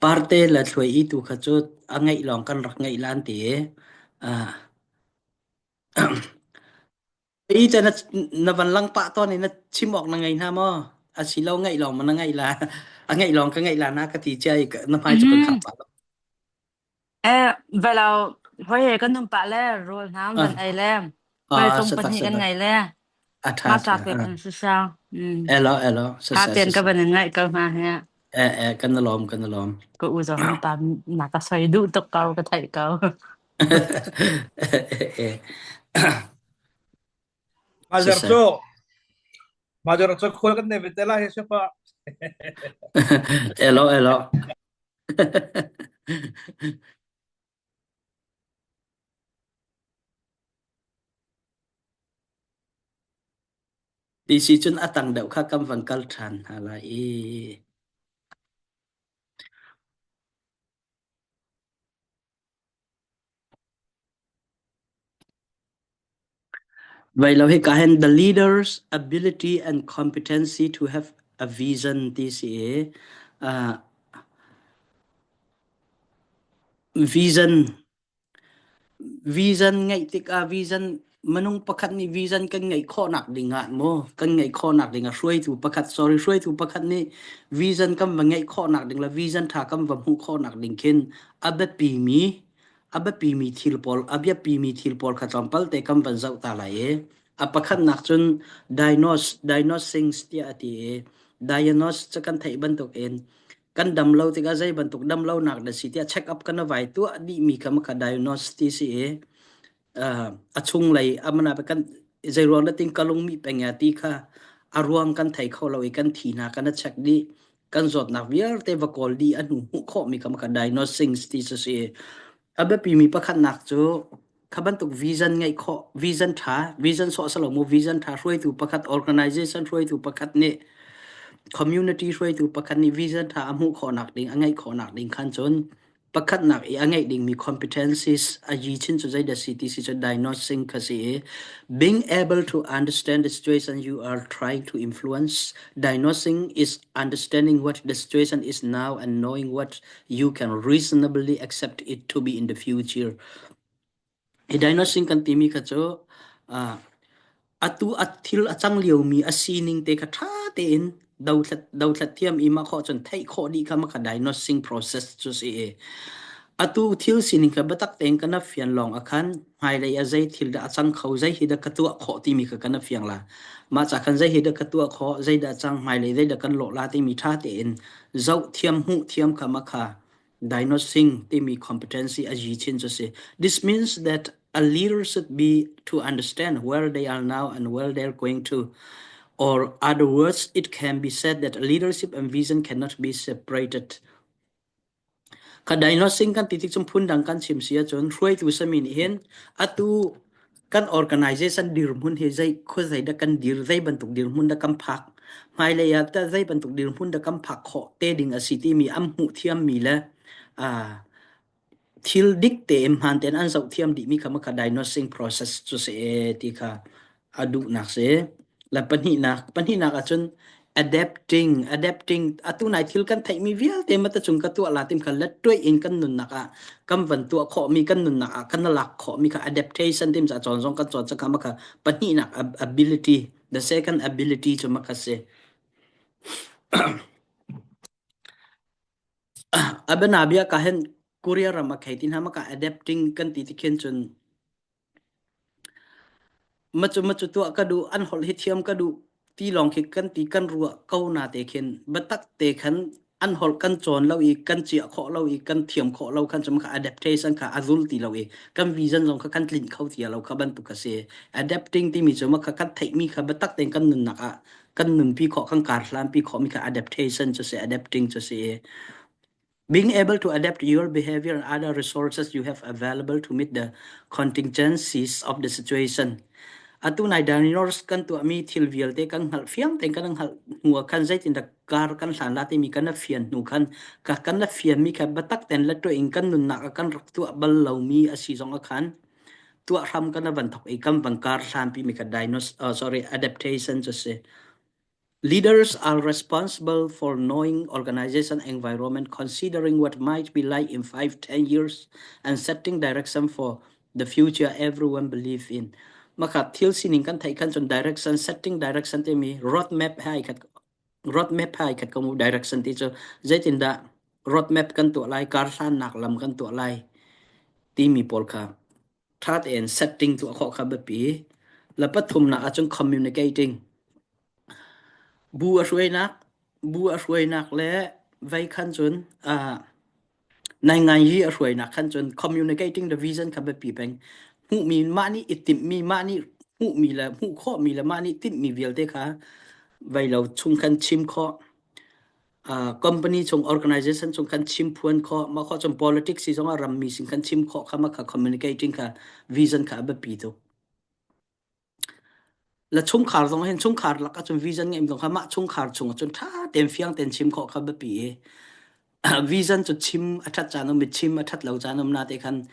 Parte le thluai i tu kha cu a ngeih lawng kan rak ngeih lan ti i uh, i te na, na van lang pah tawn i na chim awk na ngei hna maw? A si lo ngeih lawng ma na ngeih la? A ngeih lawng ka ngeih la na ka ti cia i na hmai cu kan khap pah lo. Eh, velo hoi he kan um pah le rawl hna Ah, van ei le hoi ah, tung sa tak pahnih sa kan tak. ngei le A ṭha ma ṭha. ta ke Ah. khan si sang. Mm. Elo elo sa Ha sa ten sa ka sa. van in ngai ko hna he. Eh eh kan na lawm kan na lawm. Ka u zong na pa na ka soi duh tuk ko ka theih ko. Eh eh. Sa Majar sa. cu Majar cu khual kan nei ve te lai he siapa. Elo elo. Ti si cun a tang deuh kha kan van kal ṭhan hna lai i Vai lo hika hin the leader's ability and competency to have a vision ti si i uh, vision Vision ngeih tikah vision minung pakhat nih vision kan ngeih khawhnak dingah maw kan ngeih khawhnak dingah hruaitu pakhat sorry hruaitu pakhat nih vision kan va ngeih khawhnak ding le vision ṭha kan va hmuh khawhnak ding khin a biapimi a biapimi thil pawl a biapimi thil pawl kha tlawmpal te kan van zoh ta lai i a pakhatnak cun diagnose diagnosing tiah a ti i. Diagnose cu kan theih bantuk in kan dam lo tikah zei bantuk dam lonak dah si tiah check up kan vai tuah dihmi kha maka diagnose ti si i a chunglei amana kan zei ruang dah ting kalung mi peng ya ti kha a ruang kan thei kho lo i kan thi hna kan a check dih kan zawtnak vialte va kawl dih a hnu hmuh khawh mi kha maka diagnosing ti cu si. A biapimi pakhatnak cu kha bantuk vision ngeih khawh, vision ṭha, vision sawhsawh lo mu, vision ṭha hruaitu pakhat, organization hruaitu pakhat nih community hruaitu pakhat nih vision ṭha a hmuh khawhnak ding, a ngeih khawhnak ding khan cun pakhatnak i a ngeih dingmi competencies a yi chin cu zeidah si ti si cu diagnosing kha si i being able to understand the situation you are trying to influence. Diagnosing is understanding what the situation is now and knowing what you can reasonably accept it to be in the future. Hi diagnosing kan timi kha cu uh, atu a thil a cang liomi a sining te kha ṭha tein dothlat dothlat thiam i mah khawh cun theih khawh dih kha mah kha diagnosing process cu si i atu thil sining kha biatak tein kan fian lawng ah khan hmailei ah zei thil dah a cang kho zei hi dah ka tuah khawh timi kha kan fiang la mah ca khan zei hi dah ka tuah khawh zei dah cang hmailei zei dah kan lawh la timi ṭha tein zoh thiam hmuh thiam kha mah kha diagnosing timi competency a yi chin cu si. This means that a leader should be to understand where they are now and where they're going to. Or other words, it can be said that leadership and vision cannot be separated. Ka diagnosing kan ti tik cun phundang kan chim si ahcun hruaitu sami nih hin atu kan organization dirhmun hi zei khuazei dah kan dir zei bantuk dirhmun dah kan phak hmailei ah tah zei bantuk dirhmun dah kan phak khawh te ding a si timi an hmuh thiammi le thil dik tein hmaan tein an zoh thiam dihmi kha maka diagnosing process cu si e ti kha a duhnak si. Le pahnihnak pahnihnak ahcun adapting adapting atu nai thil kan theihmi vialte mata cung ka tuah la tim kha let tuai in kan nunnak ah kan van tuah khawhmi kan nunnak ah kan lak khawhmi kha adaptation tim ca cawn zong kan cawn cangka maka pahnihnak ability the second ability cu maka si. Abana bia ka hen Korea ram a khei tin ha maka adapting kan ti ti khin cun Macu macu tuah ka duh, an holh hi thiam ka duh ti lawng khi kan ti kan ruah ko na te khin biatak te khan an holh kan cawn lo i kan ciah khawh lo i kan thiam khawh lo khan cun kha adaptation kha a zul ti lo i kan vision zong kha kan tlinh kho ti lo kha bantuk a si. Adapting timi cu mah kha kan theihmi kha biatak tein kan nunnak ah kan nunpi khawh kan karhlanpi khawhmi kha adaptation cu si adapting cu si. Being able to adapt your behavior and other resources you have available to meet the contingencies of the situation. Atu nai diagnosis kan tuahmi thil vialte kan hngalh fiang tein kan hngalh hnu ah khan zeitin dah kar kan hlan la timi kan fian hnu khan ka kan la fianmi kha biatak tein la tuah in kan nunnak ah kan rak tuah bal lomi a si zong ah khan tuah hram kan van thok i kan van kar hlan pi mi kha diagnose sorry adaptation cu si. Leaders are responsible for knowing organization environment, considering what might be like in 5, 10 years, and setting direction for the future everyone believe in. Maka thil sining kan theih khan cun direction setting direction timi roadmap hai khat roadmap hai khat ko direction ti cu zeitindah roadmap kan tuah lai kar hlannak lam kan tuah lai timi pawl kha ṭha tein setting tuah khawh kha biapi. La pathumnak ahcun communicating. Bu a hruainak, bu a hruainak le vei khan cun uh, nai yi a hruainak khan cun communicating the vision kha biapi peng. Hmuhmi mah nih i timhmi, mah nih hmuhmi le hmuh khawhmi le mah nih timhmi vialte kha vei lo chung khan chim khawh. Company chung organization chung khan chim phuan khawh mah khawh cun politics si zongah rammi sin khan chim khawh kha mah kha communicating kha vision kha a biapi tuk. La chungkhar zong hin chungkhar lak ahcun vision ngeih zong kha mah chungkhar chung ahcun ṭha tein fiang tein chim khawh kha biapi i vision cu chim a ṭhat caan um i chim a ṭhat lo caan um na te khan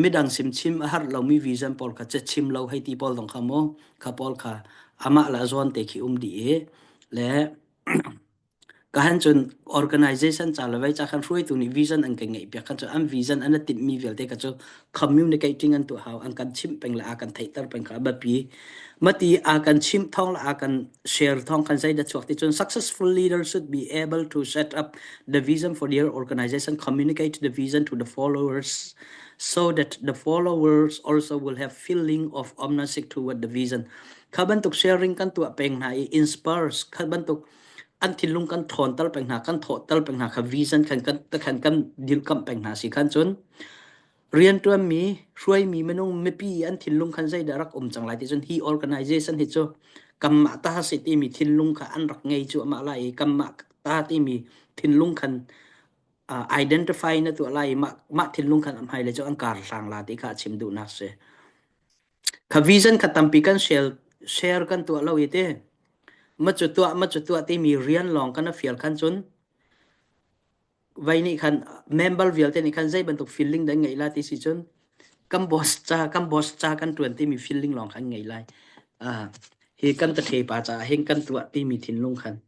midang sim chim a har lomi vision pawl kha che chim lo hei ti pawl zong kha mu kha pawl kha amah la zawn te khi um dih i le Ka han cun organization ca le vei ca khan hruaitu nih vision an kan ngeih piak khan cu an vision an timhmi vialte kha cu communicating an tuah hau an kan chimh peng le a kan theihter peng kha a biapi. Mati a kan chimh thawng le a kan share thawng khan zeidah chuak ti cun successful leader should be able to set up the vision for their organization, communicate the vision to the followers so that the followers also will have feeling of ownership toward the vision. Kha bantuk sharing kan tuah peng hna i inspires kha bantuk. An thinlung kan ṭhawnter peng hna, kan thawhter peng hna kha vision khan kan khan kan dirkamh peng hna si khan cun rianṭuanmi, hruaimi minung mipi an thinlung khan zeidah rak um cang lai ti cun hi organization hi cu kanmah ta si timi thinlung kha an rak ngei cu amah lai i kanmah ta timi thinlung khan uh, identify na tuah lai i mah mah thinlung khan am hai le cu an kar hlang la ti kha a chim duhnak si. Kha vision kha tampi kan share share kan tuah lo i te ma cu tuah ma cu tuah timi rian lawng kan a fial khan cun vai nih khan member vialte nih khan zei bantuk feeling dan ngei la ti si cun kan boss ca kan boss ca kan tuan timi feeling lawng khan ngei lai. Ah, hi kan ta the pa ca hin kan tuah timi thinlung khan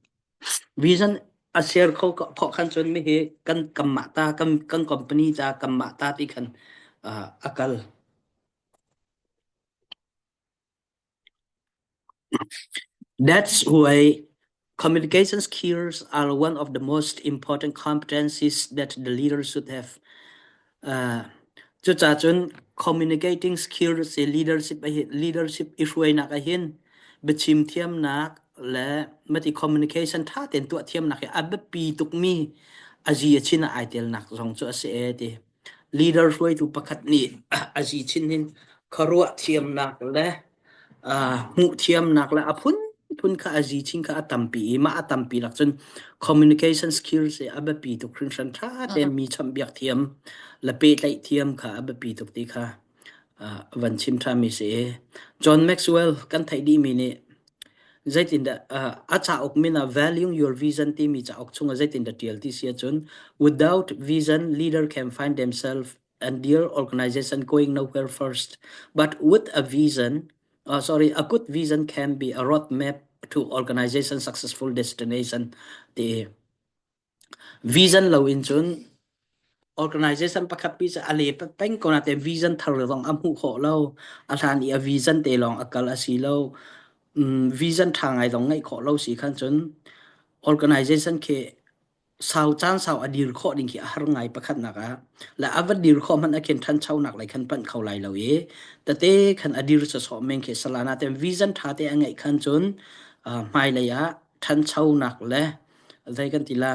vision a share kho kho khan cun mi hi kan kanmah ta kan kan company ca kanmah ta ti khan uh, a kal. That's why communication skills are one of the most important competencies that the leader should have. Uh, cucacun communicating skills hi leadership ah leadership i hruainak ah hin biachim thiamnak le mati communication tha tein tuah thiamnak hi a biapi tukmi a zi a chin ah ai telnak zong cu a si e ti. Leader hruaitu pakhat nih a zi chin hin khuaruah thiamnak le hmuh thiamnak le a phunphun kha a zi chin kha a tampi i mah a tampi lak cun communication skills hi a biapi tuk hringhran ṭha tein mi chawnhbiak thiam le pehtlaih thiam kha a biapi tuk ti kha van chim ṭhanmi si. John Maxwell kan theih dihmi nih zeitindah a cauk min ah Valuing Your Vision timi cauk chungah zeitindah ṭial ti si ahcun without vision leader can find themselves and their organization going nowhere first. But with a vision, sorry, a good vision can be a roadmap to organization successful destination. Ti vision lo in cun organization pakhat pi cu a le peng ko na te vision thar zong a hmuh khawh lo a hlan i a vision te lawng a kal a si lo vision tha ngai zong ngeih khawh lo si khan cun organization khi sau caan sau a dir khawh ding khi a har ngai pakhatnak ah le a va dir khawh hmanh ah khin ṭhanchonak lei khan panh kho lai lo i tete khan a dir sawsawh men khi salana te vision ṭha te a ngeih khan cun hmailei ah ṭhanchonak le zei kan ti la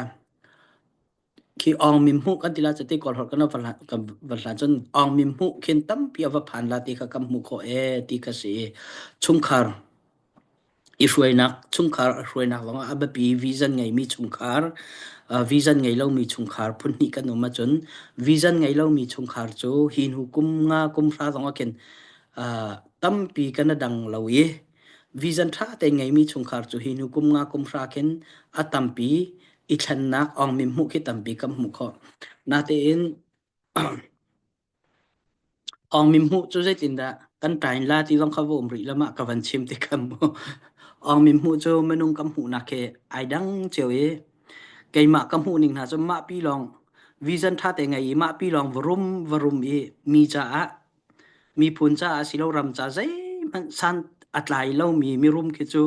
khi ong mim hmuh kan ti la cati kawl holh kan va kan va hlan cun ong mim hmuh khin tampi a va phan la ti kha kan hmuh khawh e ti kha si chungkhar I hruainak chungkhar a hruainak lawngah a biapi vision ngeimi chungkhar, vision ngei lomi chungkhar phunhnih kan um ahcun vision ngei lomi chungkhar cu hi hnu kum nga kum hra zongah khin tampi kan i dang lo i vision ṭha tein ngeimi chungkhar cu hi hnu kum nga kum hra khin a tampi i thlennak awngmi hmuh khi tampi kan hmuh khawh. Natein Awng mi hmuh cu zeitindah kan ṭain la ti zong kha va um rih lo mah ka van chim ti kha mu. Awng mi hmuh cu minung kan hmuhnak he ai dang cio i keimah ka hmuh ning hna cu mahpi lawng vision ṭha te ngei i mahpi lawng va rum va rum i mi caah miphun caah silo ram ca zeihmanh san a tlai lomi mirum khi cu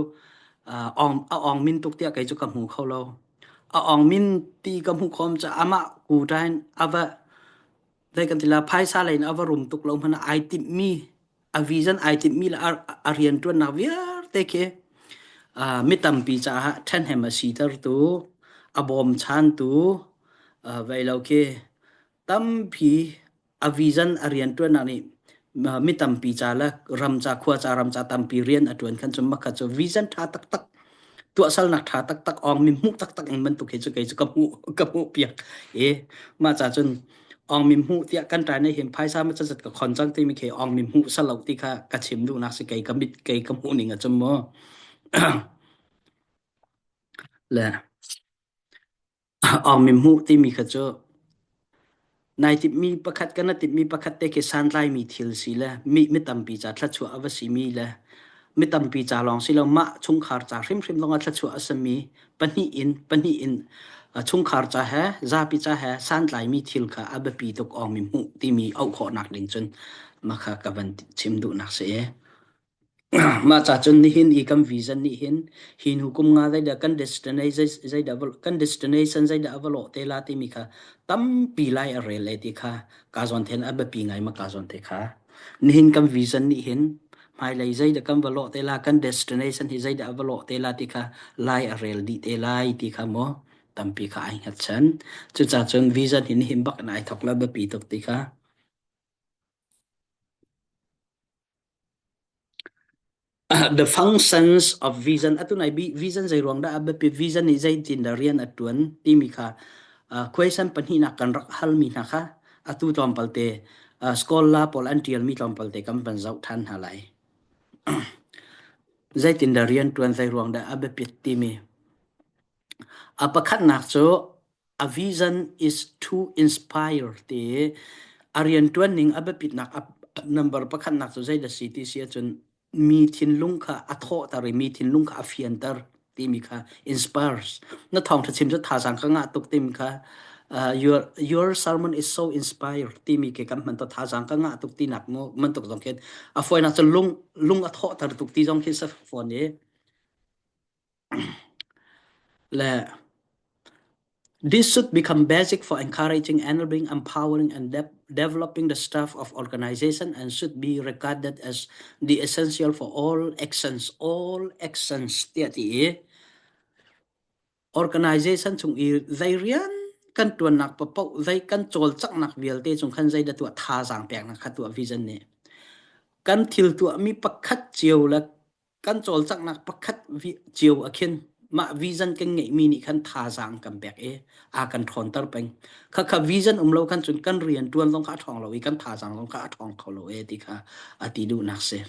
awng a awng min tuk tiah kei cu ka hmu kho lo. A awng min ti ka hmuh khom ca amah ku ṭain a va Zei kan ti la phaisa lei in a va rum tuk lo hmanh ah ai timhmi a vision ai timhmi le a rianṭuannak vialte khi mi tampi caah ṭhahnem a sitertu a bawmchantu vei lo khi tampi a vision a rianṭuannak nih mi tampi ca le ram ca khua ca ram ca tampi rian a ṭuan khan cun makha cu vision ṭha taktak tuahsernak ṭha taktak awngmi hmuh taktak in bantuk hi cu kei cu ka hmuh ka hmuh piak i mah ca cun awngmi hmuh tiah kan ṭai na hin phaisa ma cazat ka khon cang timi khi awngmi hmuh salo ti kha ka chim duhnak si kei ka mit kei ka hmuh ning a cum mu le Awngmi hmuh timi kha cu nai timhmi pakhat kan na timhmi pakhat te khi santlaimi thil si le mi mi tampi ca thluachuah a va simi le mi tampi ca lawng si lo mah chungkhar ca hrimhrim zongah thluachuah a simi pahnih in pahnih in chungkhar ca he zapi ca he santlaimi thil kha a biapi tuk awngmi hmuh timi auh khawhnak ding cun mah kha ka van chim duhnak si i Mah ca cun nihin i kan vision nih hin hi hnu kum nga zeidah kan destination zeidah kan destination zeidah a va lawh te la timi kha tampi lai a rel e ti kha kaa zawn then a biapi ngai ma kaa zawn te kha. Nihin kan vision nih hin Hmailei zeidah kan va lawh te la, kan destination hi zeidah a va lawh te la ti kha lai a rel dih te lai ti kha maw tampi kha ai hngatchan. Cucaah cun vision hi nihin bak in ai thawk la biapi tuk ti kha. The functions of vision atu nai vision zei ruang dah a biapit vision nih zeitin dah rian a tuan timi kha question pahnihnak kan rak halmi hna kha atu tlawmpal te scholar pawl an tialmi tlawmpal te kan van zoh than hna lai. Zeitin dah rian tuan zei ruang dah a biapit timi. A pakhatnak cu a vision is to inspire ti a riantuan ning a biapitnak a number pakhatnak cu zeidah si ti si ahcun mi thinlung kha a thawhter i mi thinlung kha a fianter timi kha inspires na thawngtha chim cu thazaang ka ngah tuk timi kha uh, your your sermon is so inspired timi ke kan hman to thazaang ka ngah tuk tinak mu mantuk zong khin a fawinak cu lung lung a thawhter tuk ti zong khi sa fawn i Le This should become basic for encouraging, enabling, empowering, and de developing the staff of organization and should be regarded as the essential for all actions. All actions tiah ti i organization chung i zei rian kan tuannak paoh zei kan cawlcanghnak vialte chung khan zei dah tuah thazaang peknak kha tuah vision nih kan thil tuahmi pakhat cio le kan cawlcanghnak pakhat cio ah khin mah vision kan ngeihmi nih khan thazaang kan pek i a kan ṭhawnter peng. Khakha vision um lo khan cun kan rian ṭuan zong kha a ṭhawng lo i kan thazaang zong kha a ṭhawng kho lo e ti kha a ti duhnak si.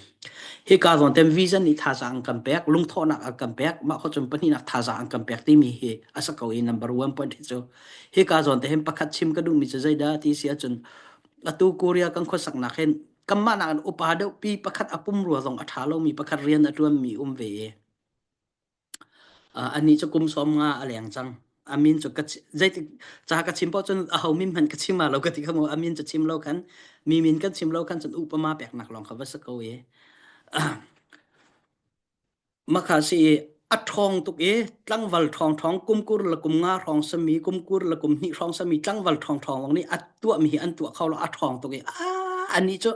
Hika zawn tem vision nih thazaang kan pek, lungthawhnak a kan pek, mah kho cun pahnihnak thazaang kan pek timi hi a si ko i number one point hi cu hika zawn te hin pakhat chim ka duhmi cu zeidah ti si ahcun atu Korea kan khuasaknak hin kanmah nakin upa deuhpi pakhat a pumrua zong a ṭha lomi pakhat rian a ṭuanmi um ve i anih cu kum 50 a leng cang. A min cu ka zeitik ca ka chim paoh cun aho min hmanh ka chim lo ka ti kha mu a min cu chim lo khan mi min kan chim lo khan cun upama peknak lawng kha va si ko i Makha si i a ṭhawng tuk i tlangval ṭhawngṭhawng kum kur le kum nga hrawng sami kum kur le kum hnih hrawng sami tlangval ṭhawngṭhawng lawng nih a tuahmi hi an tuah kho lo a ṭhawng tuk i anih cu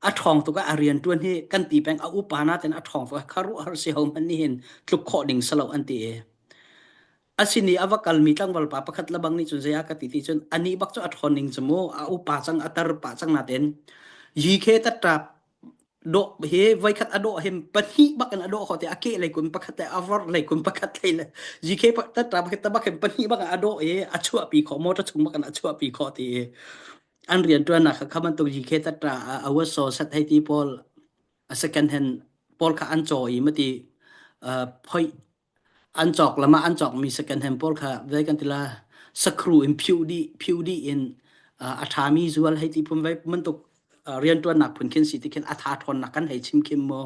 a ṭhawng tuk ah a rianṭuan hi kan ti peng a upa natin a ṭhawng tuk ah khuaruahhar si ho hmanh nih hin tluk khawh ding si lo an ti i a sin i a va kalmi tlangval pa pakhat lebang nih cun zei a ka ti ti cun anih bak cu a ṭhawn ning cu mu a upa cang a tar pah cang natin yikhe taṭap dawh hi voikhat a dawh hin pahnih bak in a dawh kho te a ke lei kun pakhat le a vor lei kun pakhat lei le GK tatra pakhat bak hin pahnih bak a dawh i a chuahpi khawh motor chung bak in a chuahpi khawh ti i an rian tuannak kha kha bantuk GK tatra a waso sat hei ti pawl a second hand pawl kha an caw i mati phoi An cawk lam ah an cawkmi second hand pawl kha zei kan ti la sakru in phiuh dih phiuh dih in a ṭhami zual hei ti phun vai bantuk rianṭuannak phun khin si ti khin a tha ṭhawnnak kan hei chim khim maw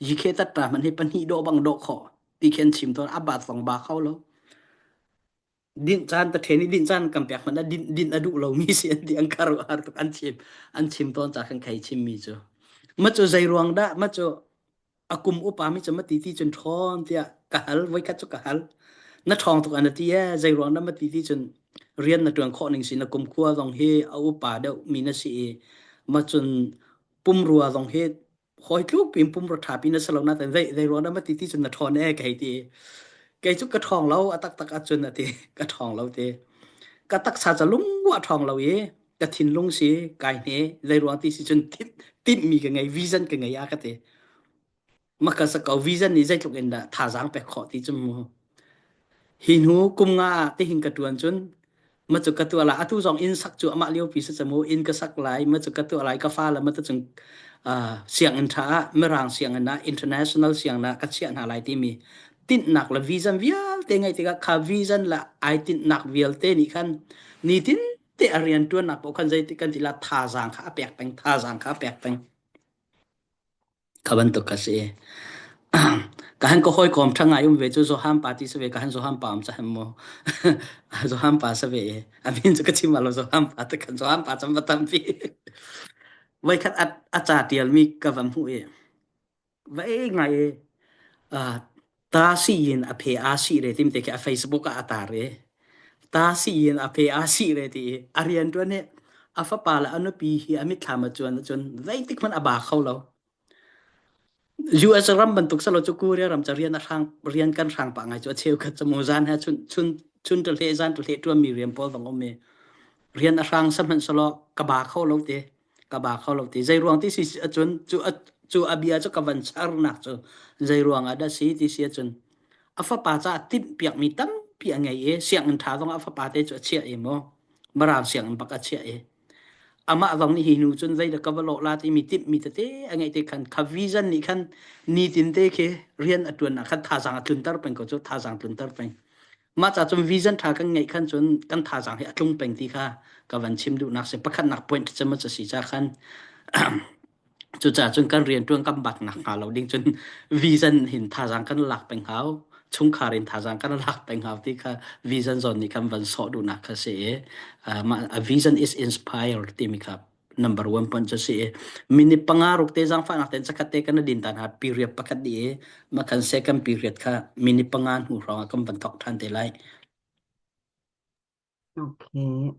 yikhe tatta hmanh hi pahnih dawh bang dawh khawh ti khin chim tawn a bat zong ba kho lo dinh caan ta ṭhen i dinh caan kan pek hmanh ah dinh dinh a duh lomi si an ti an kharuahhar tuk an chim an chim tawn ca khan khei chimmi cu ma cu zei ruang dah ma cu a kum upa mi cu ma ti ti cun ṭhawn tiah ka hal voikhat cu ka hal na ṭhawng tuk an ti e zei ruang dah ma ti ti cun rian na ṭuan khawh ning si na kum khua zong hi a upa deuh mi na si i ma cun pumrua zong hi hawi tluk pin pumrua ṭha pi na si lo nain zei zei ruang dah ma ti ti cun na ṭhawn e ka hei ti kei cu ka ṭhawng lo a taktak ahcun a ti ka ṭhawng lo ti ka taksa ca lung a ṭhawng lo i ka thinlung si kai hne zei ruang ti si cun timhmi ka ngei vision ka ngei a ka ti maka sa ko vision nih zeitluk in dah thazaang pek khawh ti cu mu hi hnu kum nga ah tihin ka tuan cun ma cu ka tuah lai atu zong inn sak cu amah lio pi sa camu inn ka sak lai ma cu ka tuah lai ka fa le ma ta cung sianginn tha ah mirang sianginn ah international sianginn ah ka chiah hna lai timi tinhnak le vision vialte ngai tikah kha vision le ai tinhnak vialte nih khan nitin te a rian tuannak paoh khan zeitik kan ti la thazaang kha a pek peng thazaang kha a pek peng Kha bantuk ka si. Ka han ka hawikom ṭha ngai um ve cu Johan pa ti si ve ka han Johan pa um cahem mu. Johan pa si ve i a min cu ka chim lo Johan pa te kan Johan pa cam va tampi. Voikhat a a ca tialmi ka van hmuh i vai ngai i ta si in a phe a si re tim te khi a Facebook ah a tar i ta si in a phe a si re ti i a rian ṭuan hi a fapa le a nupi hi a mitthlam a cuan ahcun zeitik hmanh a ba kho lo. US ram bantuk salo cu Korea ram ca rian a hrang rian kan hrang pah ngai cu a cheukhat cu mu zan he chun chun chun ṭa hle zan ṭa hle ṭuan mi rian pawl zong um i rian a hrang sahmanh salo ka ba kho lo te ka ba kho lo ti zei ruang ti si ahcun cu a cu a bia cu ka van charnak cu zei ruang ah dah si ti si ahcun a fapa caah timhpiakmi tampi a ngei i sianginn ṭha zong a fapa te cu a chiah i mu Mirang sianginn bak a chiah i amah zong nih hi hnu cun zei dah ka va lawh la timi timhmi tete a ngeih te khan kha vision nih khan nitin te khi rian a ṭuan ah khan thazaang a tlunter peng ko cu thazaang tlunter peng mah ca cun vision ṭha kan ngeih khan cun kan thazaang hi a tlung peng ti kha ka van chim duhnak si pakhatnak point cu ma si ca khan Cucaah cun kan rianṭuan kan bak nak hnga lo ding cun vision hin thazaang kan lak peng hau. Chungkhar in thazaang kan lak peng hau ti kha vision zawn nih khan van sawh duhnak kha si i uh, mah a vision is inspired timi kha number one point cu si i minute panga ruk te zaangfahnak ten zakhat te kan din tan ha period pakhat di i ma kan second period kha minute panga hnu hrawng ah kan van thok ṭhan te lai. Okay.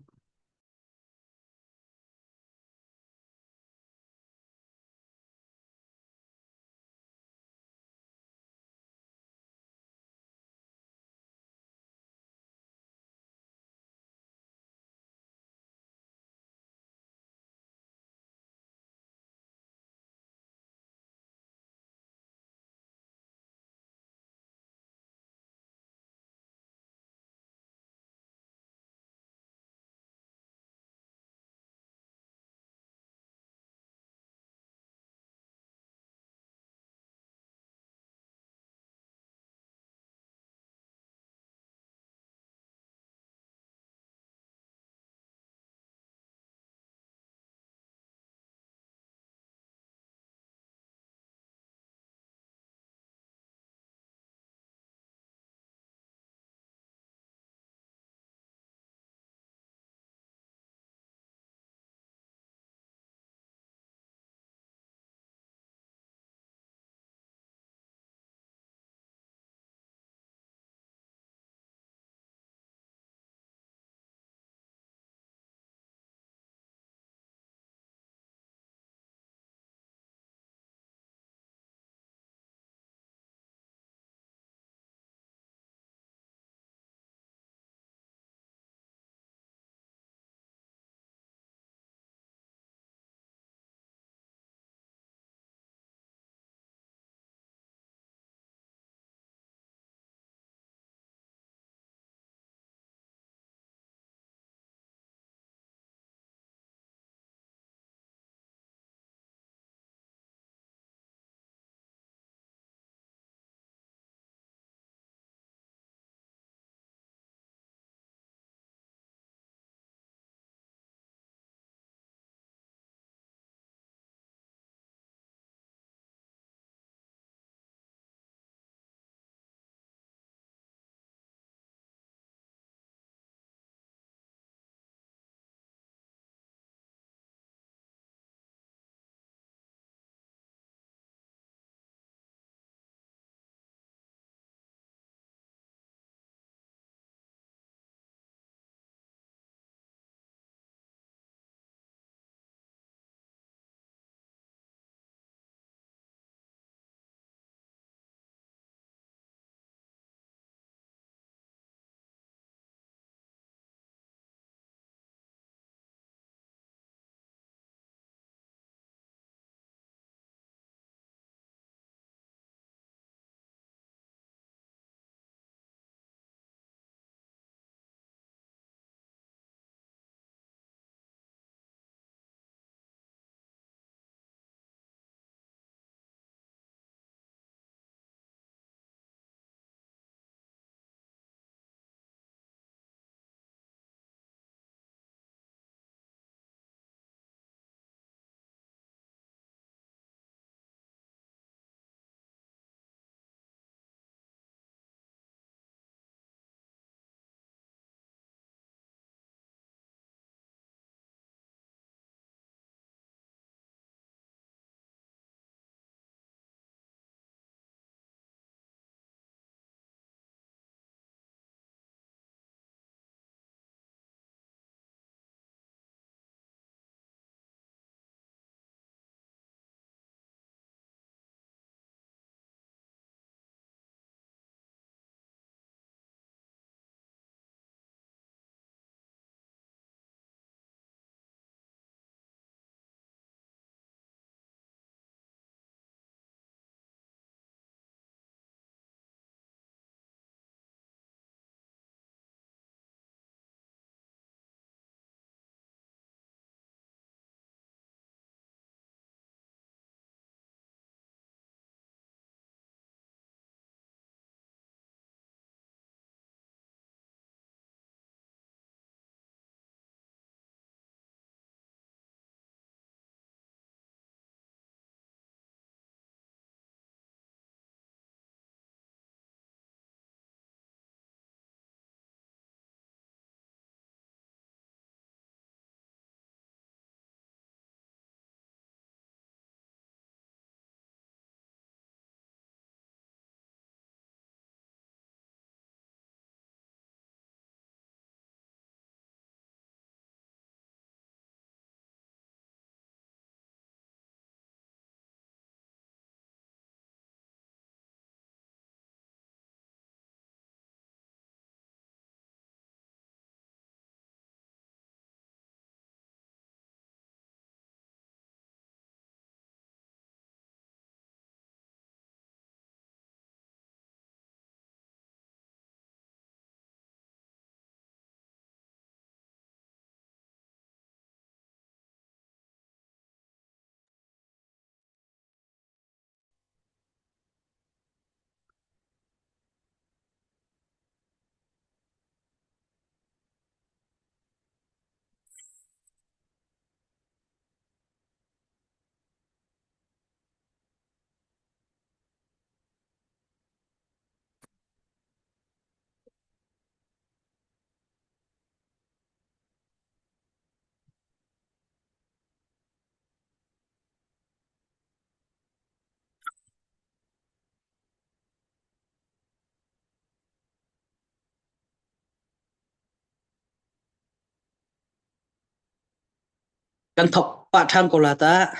Kan thok pah ṭhan ko la ta.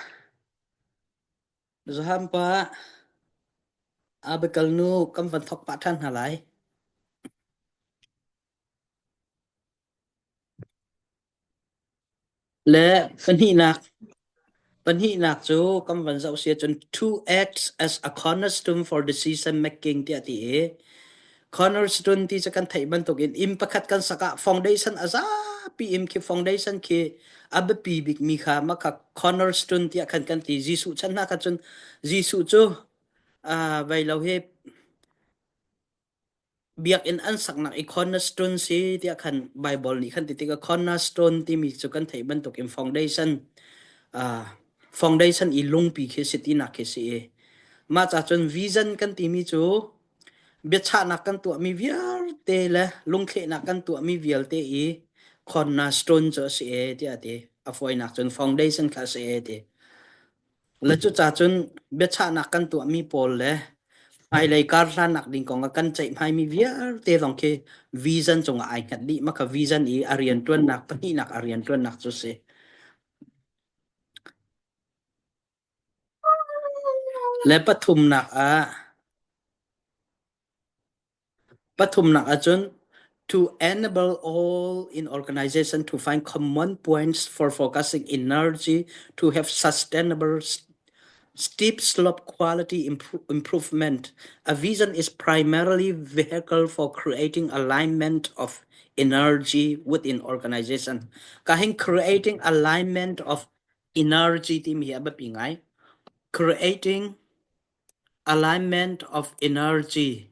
Johan pa Abigail nu kan van thok pah ṭhan hna lai. Le pahnihnak pahnihnak cu kan van zoh si ahcun to act as a cornerstone for decision making tiah ti i cornerstone ti cu kan theih bantukin inn pakhat kan sak ah foundation a zapi in khi foundation khi a biapi bikmi kha mah kha cornerstone tiah khan kan ti. Jesuh chan hna kha cun Jesuh cu vei lo hi Biakinn an saknak i cornerstone si tiah khan Baibal nih khan ti tikah cornerstone timi cu kan theih bantukin foundation uh, foundation i lungpi khi si tinak khi si i mah ca cun vision kan timi cu biachahnak kan tuahmi vialte le lungthlehnak kan tuahmi vialte i cornerstone cu a si e tiah a ti. A fawinak cun foundation kha a si e ti. Le cuca cun biachahnak kan tuahmi pawl le hmailei karhlannak ding kong ah kan ceihmaimi vialte zong khi vision cungah ai hngat dih. Mah kha vision i a rianṭuannak pahnihnak a rianṭuannak cu si. Le pathumnak ah Pathumnak ahcun to enable all in organization to find common points for focusing energy to have sustainable steep slope quality improvement. A vision is primarily vehicle for creating alignment of energy within organization. Kahing creating alignment of energy timi hi a biapi ngai. Creating alignment of energy.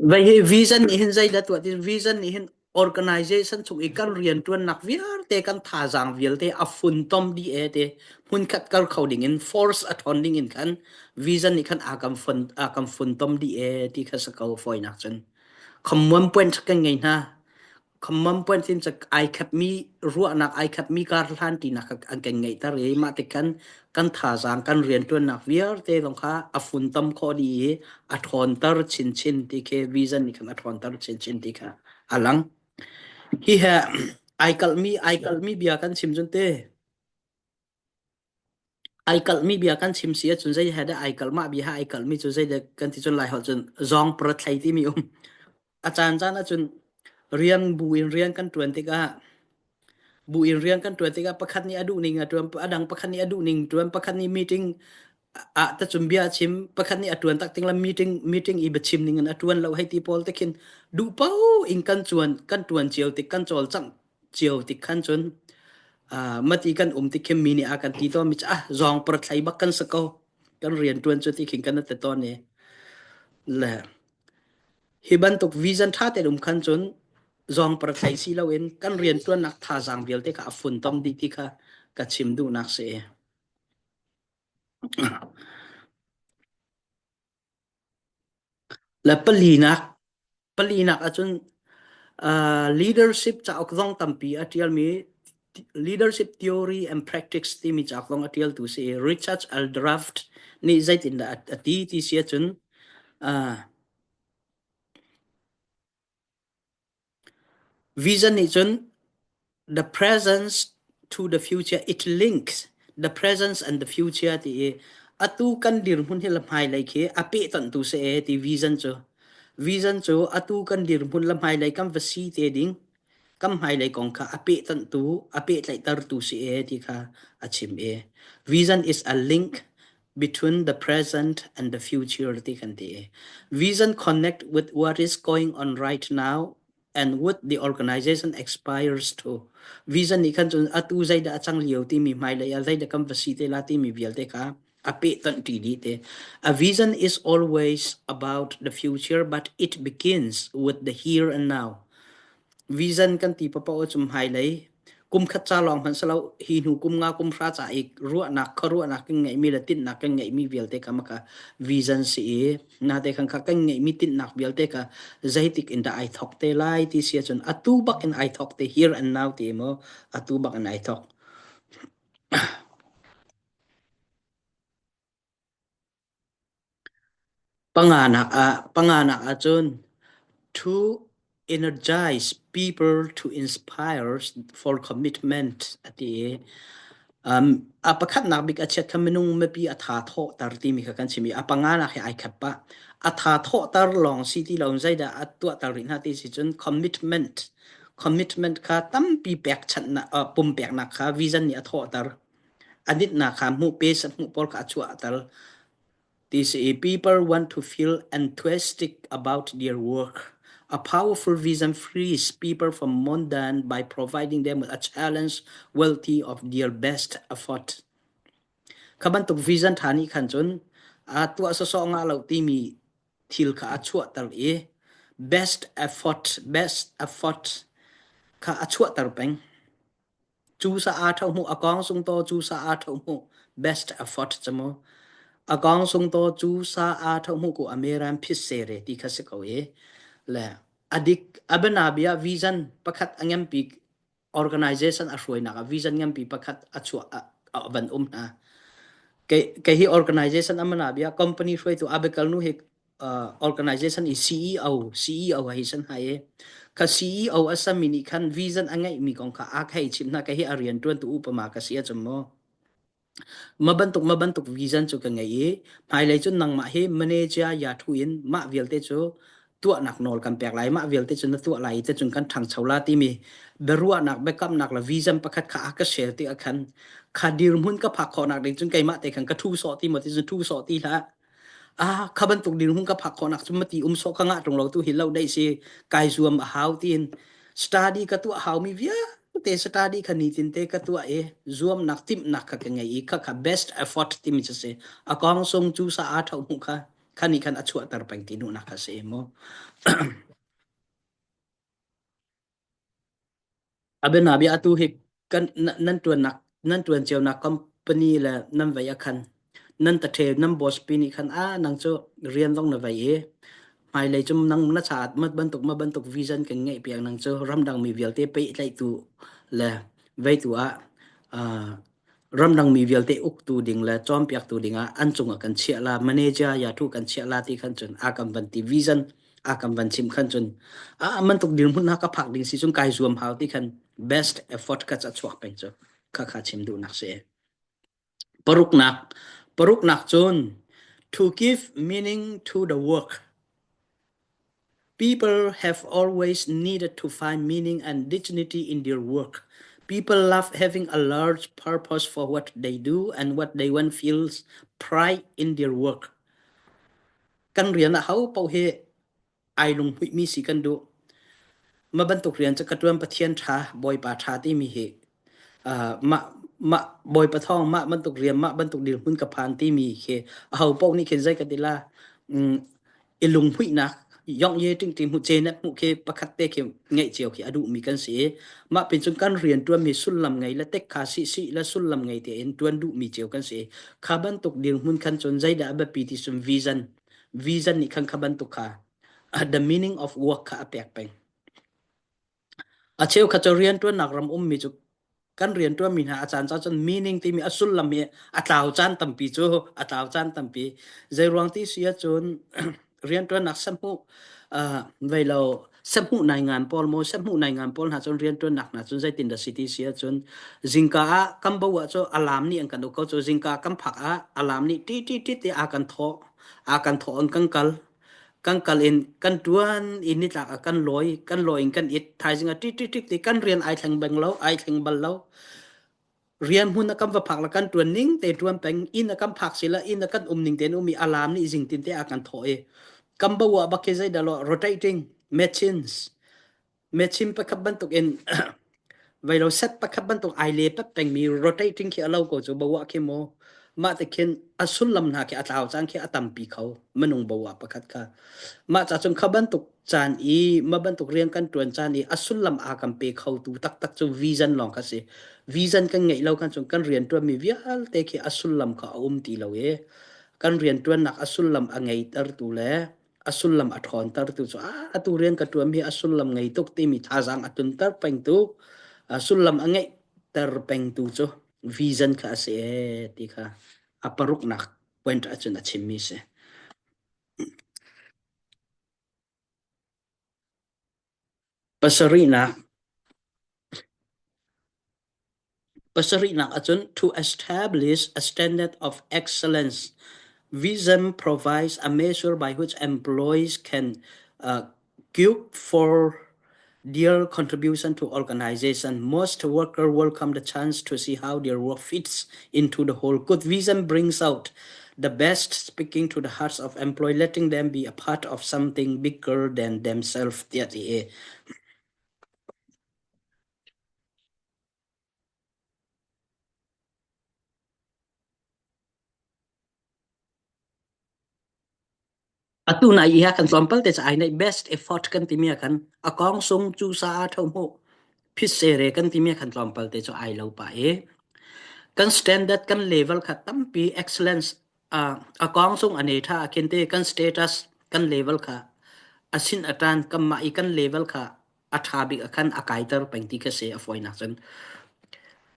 Vei hi vision nih hin zeidah tuah ti vision nih hin organization chung i kan rianṭuannak vialte kan thazaang vialte a funtom dih e te hmunkhat kal kho ding in force a ṭhawn ding in khan vision nih khan a kan fun a kan funtom dih e ti kha si ko fawinak cun common point kan ngei hna Khammam puan sin cak ai khatmi ruahnak ai khatmi kar hlan tinak an kan ngeihter i mah tik khan kan thazaang kan rianṭuannak vialte zong kha a funtom khawh dih i a ṭhawnter chinchin ti khi vision nih khan a ṭhawnter chinchin ti kha a lang. Hi he ai kalhmi ai kalhmi bia kan chim cun te Ai kalhmi bia kan chim si ahcun zei he dah ai kalh mah bia he ai kalhmi cu zei dah kan ti cun Laiholh cun zawng parathlei timi um. A caancaan ahcun rian bu in rian kan ṭuan tikah bu in rian kan ṭuan tikah pakhat nih a duh ning a ṭuan, a dang pakhat nih a duh ning ṭuan, pakhat nih meeting ah tacun bia a chim, pakhat nih a ṭuan tak ting la meeting meeting i biachim ning in a ṭuan lo hei ti pawl te khin duh paoh in kan cuan kan ṭuan cio tik kan cawlcangh cio tik khan cun mati kan um ti khin mi nih a kan ti tawn mi ah zawng par thlai bak kan si ko kan rian tuan cu ti khin kan te tawn i le hi bantuk vision tha te um khan cun zawng par thlai si loin kan rian tuannak thazaang vialte kha a funtom dih ti kha ka chim duhnak si. Le palinak, palinak ahcun uh, leadership cauk zong tampi a ṭialmi Leadership Theory and Practice timi cauk zong a ṭialtu si i Richard L. Draft nih zeitindah a ti ti si ahcun uh, Vision nih cun the present to the future it links the present and the future ti i atu kan dirhmun hi le hmailei khi a pehtonhtu si ee ti vision cu. Vision cu atu kan dirhmun le hmailei kan va si te ding kan hmailei kong kha a pehtonhtu a pehtlaihtertu si ee ti kha a chim i vision is a link between the present and the future ti kan ti i vision connect with what is going on right now and what the organization aspires to. Vision nih khan cun atu zeidah a cang lio timi hmailei ah zeidah kan va si te la timi vialte kha a pehtonh ṭi dih te. A vision is always about the future but it begins with the here and now. Vision kan ti paoh cu hmailei kum khat ca lawng hmanh silo hi hnu kum nga kum hra ca i ruahnak khuaruahnak kan ngeihmi le tinhnak kan ngeihmi vialte kha maka vision si i nate khan kha kan ngeihmi tinhnak vialte kha zeitik in dah ai thok te lai ti si ahcun atu bak in ai thok te here and now ti maw atu bak in ai thok. Panganak ah panganak ahcun. To energize people to inspire for commitment a ti i um, a pakhatnak bik a chiat kha minung mipi a tha thawhter timi kha kan chim i a panganak he ai khat pah. A tha thawhter lawng si ti lo zeidah a tuahter rih hna ti si cun commitment commitment kha tampi pekchanhnak uh, pumpeknak kha vision nih a thawhter. A nitnak kha hmuh pe hmuh pawl kha a chuahter. This people want to feel enthusiastic about their work. A powerful vision frees people from mundane by providing them with a challenge worthy of their best effort. Kha bantuk vision ṭha nih khan cun a tuah sawsawh ngah lo timi thil kha a chuahter i best effort best effort kha a chuahter peng. Cu sa aa ṭho hmuh a kawng sung taw cu sa aa ṭho hmuh best effort cu mu. A kawng sung taw cu sa aa ṭho hmuh ku ameran phit sere ti kha si ko i le adik abana bia vision pakhat a ngempi organization a hruainak ah vision ngempi pakhat a chuah a van um hna. Kei kei hi organization amana bia company hruaitu abekal nu hi uh, organization i CEO CEO hi san hai e ka CEO a sami nih khan vision a ngeih mi kong kha a khei chim na ka hi a rian tuan tu upama ka si a chum mo ma bantuk ma bantuk vision chu ka ngei i hmailei cun nangmah hi manager ya thu in mah vialte cu tuahnak nawl kan pek lai mah vialte cu na tuah lai te cun kan ṭhangcho la timi biaruahnak biakamnak le vision pakhat kha a ka share ti khan kha dirhmun ka phak khawhnak ding cun keimah te khan ka thu sawh ti maw ti cun thu sawh ti hlah ah kha bantuk dirhmun ka phak khawhnak cu mati um sawh ka ngah ṭung lo tu hi lo dei si kai zuam a hau tiin study ka tuah hau mi vialte study kha nitin te ka tuah i zuamnak timhnak kha ka ngei i kha kha best effort timi cu si a kong sung cu sa aa tho hmu kha khani khan a chuahter peng ti duhnak kha si mu A bianabia atu hi kan nan ṭuannak nan ṭuan cionak company le nan vei ah khan nan taṭhe nan boss pi nih khan ah nang cu rian zong na vei i hmailei cu nang na caah ma bantuk ma bantuk vision kan ngeih piak nang cu ramdang mi vialte pehtlaihtu le veitu ah uh, ramdang mi vialte uktu ding le cawnpiaktu ding ah an cungah kan chiah la manager ya thu kan chiah la ti khan cun a kan van ti vision a kan van chim khan cun a man tuk dirhmun ha ka phak ding si cun kai zuam hau ti khan best effort ka cha chuak peng cu kha kha chim duhnak si paruknak paruknak cun to give meaning to the work People have always needed to find meaning and dignity in their work. People love having a large purpose for what they do and what they want feels pride in their work. Kan rian a ho paoh hi ai lunghmuihmi si kan duh. Ma bantuk rian cu ka ṭuan Pathian ṭha, Bawipa ṭha timi hi uh, mah mah Bawipa thawng mah bantuk rian mah bantuk dirhmun ka phan timi khi aho paoh nih khin zei ka ti la mm, i lunghmuihnak yong ye ting ti hmu che na hmu khi pakhat te khi ngeih cio khi a duhmi kan si i mah pin cun kan rian ṭuanmi sullam ngei le tek kha si si le sullam ngei tein ṭuan duhmi cio kan si kha bantuk dirhmun khan cun zeidah a biapi ti cun vision vision nih khan kha bantuk kha the meaning of work kha a pek peng A cheukhat cu rianṭuannak ram ummi cu kan rianṭuanmi hna a caan caan cun meaning timi a sullam hi a tlau caan tampi cu a tlau caan tampi. Zeiruang ti si ahcun rianṭuannak sahmuh uh, vei lo sahmuh nai ngan pawl maw sahmuh nai ngan pawl hna cun rianṭuannak hna cun zeitin dah si ti si ahcun zingka ah kan bo ah cu alarm nih an kan uk ko cu zingka kan phak ah alarm nih ti ti ti ti a kan thawh a kan thawh in kan kal Kan kal in kan ṭuan i nitlak ah kan lawi, kan lawi in kan it. Thaizing ah ṭik ṭik ṭik ti kan rian ai thleng beng lo, ai thleng bal lo. Rian hmun a kan va phak le kan ṭuan ning te ṭuan peng, inn a kan phak sila inn a kan um ning tein um i alarm nih zing tin te a kan thawh i kan bo ah bak khi zeidah lo rotating machines machine pakhat bantuk in veilo set pakhat bantuk ai le pep pengmi rotating khi a lo ko cu bawa khi mu mah te khin a sullam hna khi a tlau caan khi a tampi kho minung bawa pakhat kha mah ca cun kha bantuk caan i ma bantuk rian kan tuan caan i a sullam a kan pe kho tu taktak cu vision lawng kha si vision kan ngeih lo kan cun kan rian tuan mi vialte khi a sullam kha a um ti lo i kan rian tuannak a sullam a ngeiter tu le a sullam a ṭhawntertu cu atu rian ka ṭuan hi a sullam ngei tuk timi thazaang a tunter pengtu a sullam a ngeihter pengtu cu vision kha a si ee ti kha a paruknak point ahcun a chimmi si. Pasarihnak Pasarihnak ahcun to establish a standard of excellence, VISM provides a measure by which employees can uh, give for their contribution to organization. Most workers welcome the chance to see how their work fits into the whole. Good vision brings out the best, speaking to the hearts of employees, letting them be a part of something bigger than themselves. Tiah ti Atu na i ha kan tlawmpal te ca ai nei best effort kan timi ah khan a kong sung cu sa a tho mu phit sere kan timi ah khan tlawmpal te cu ai lo pa i kan standard kan level kha tampi excellence a kong sung ane tha khin te kan status kan level kha asin atan kan mah i kan level kha a ṭha bik ah khan a kaiter peng ti kha si a fawinak cun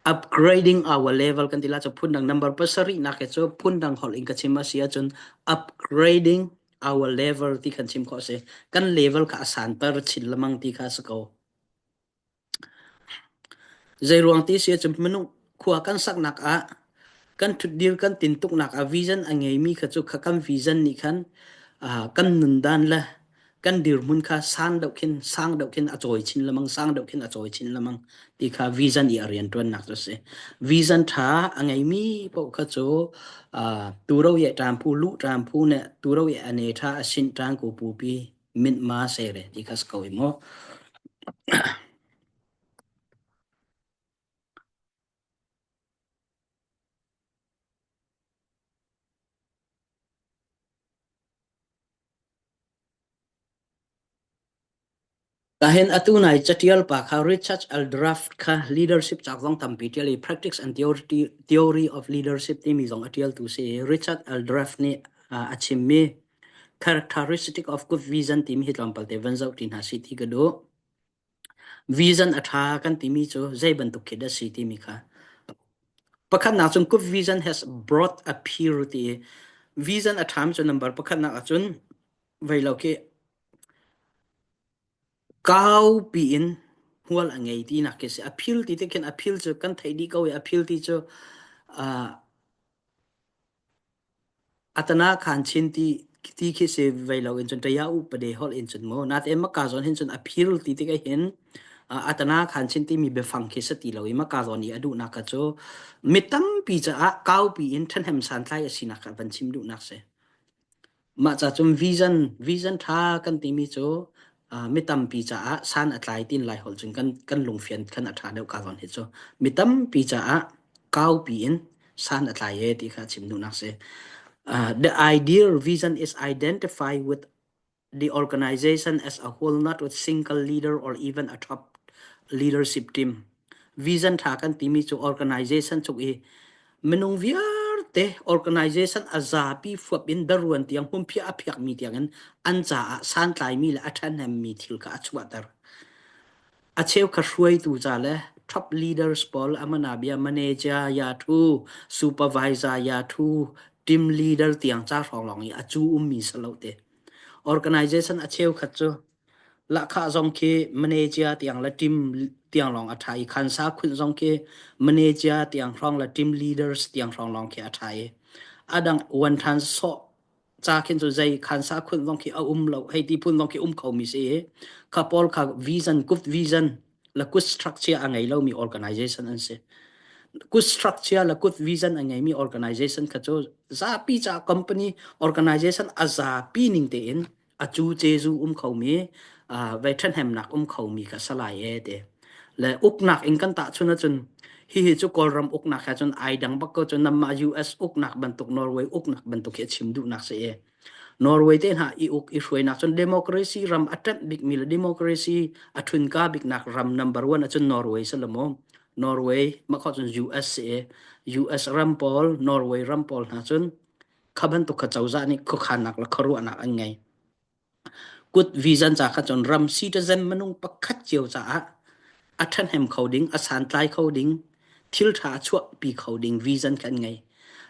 upgrading our level kan ti la cu phundang number pasarih nak hi cu phundang holh in ka chim a si ahcun upgrading our level ti kan chim khawh si kan level kha a santer chin lemang ti kha si ko Zeiruang ti si ahcun minung khua kan saknak ah kan ṭhutdir kan tintuknak ah vision a ngeimi kha cu kha kan vision nih khan uh, kan nundan le kan dirhmun kha sang deuh khin sang deuh khin a cawi chin lengmang sang deuh khin a cawi chin lengmang ti kha vision i a rianṭuannak cu a si. Vision ṭha a ngeimi paoh kha cu uh, turo ye ṭam phu lu ṭam phu ne turo ye ane ṭha a sin ṭang ku pupi mint ma se re ti kha si ko i mu. Kahin atu nai catial pa kha Richard L. Draft kha leadership cak zong tampi tial i Practice and Theory, Theory of Leadership timi zong a tialtu si i Richard L. Draft nih a chimmi Characteristic of Good Vision timi hi tlawmpal te van zoh ti hna si ti ka duh. Vision a ṭha kan timi cu zei bantuk khi dah si timi kha. Pakhatnak cun good vision has broad appeal ti i vision a ṭhami cu number pakhatnak ahcun vei lo khi kau piin hmual a ngei tinak khi si. Appeal ti te khin appeal cu kan theih dih ko i appeal ti cu uh, Atana khan chin ti ti khi si vei lo in cun ṭaya upade holh in cun mu natein maka zawn hin cun a phir ti tikah hin atana khan chin timi biafang khi si ti lo i maka zawn i a duhnak kha cu mi tampi caah kaupi in ṭhahnem santlai a sinak kha van chim duhnak si. Mah ca cun vision vision ṭha kan timi cu mi tampi caah san a tlai tin lai holh cun kan kan lungfian khan a ṭha deuh ka zawn hi cu mi tampi caah kaupi in san a tlai e ti kha chim duhnak si. Uh, the ideal vision is identified with the organization as a whole, not with single leader or even a top leadership team. Vision ṭha kan timi cu organization chung i minung vialte organization a zapi fuap in daruan tiang hmunphiah a phiakmi tiangin an caah santlaimi le a ṭhahnemmi thil kha a chuahter. A cheu kha hruaitu ca le top leaders pawl amana bia manager ya thu supervisor ya thu team leader tiang ca hrawng lawng i a cu ummi salo te. Organization a cheu khat cu Lahkhah zong khi manager tiang le team tiang lawng a ṭha i khansa khunh zong khi manager tiang hrawng le team leaders tiang hrawng lawng khi a ṭha i a dang uan ṭhan sawh ca khin cu zei khansa khunh zong khi a um lo hei ti phun zong khi um kho mi si i kha pawl kha vision good vision le good structure a ngei lomi organization an si. Good structure le good vision a ngeimi organization kha cu zapi ca company organization a zapi ning tein a cu cezu um khomi vei ṭhahnemnak um khomi kha salai e te le uknak in kan tahchun ahcun hihi cu Kawlram uknak he cun ai dang bak ko cu namah US uknak bantuk Norway uknak bantuk hi a chim duhnak si e Norway te hna i uk i hruainak cun democracy ram a ṭanh bikmi le democracy a ṭhunka biknak ram number one ahcun Norway si lo mu Norway mah khawh cun US si e US ram pawl Norway ram pawl hna cun Kha bantuk kha cozah nih khuakhannak le khuaruahnak an ngei. Kut vision ca kha cun ram citizen minung pakhat cio caah a ṭhahnem kho ding, a santlai kho ding, thil ṭha a chuahpi kho ding vision kan ngei.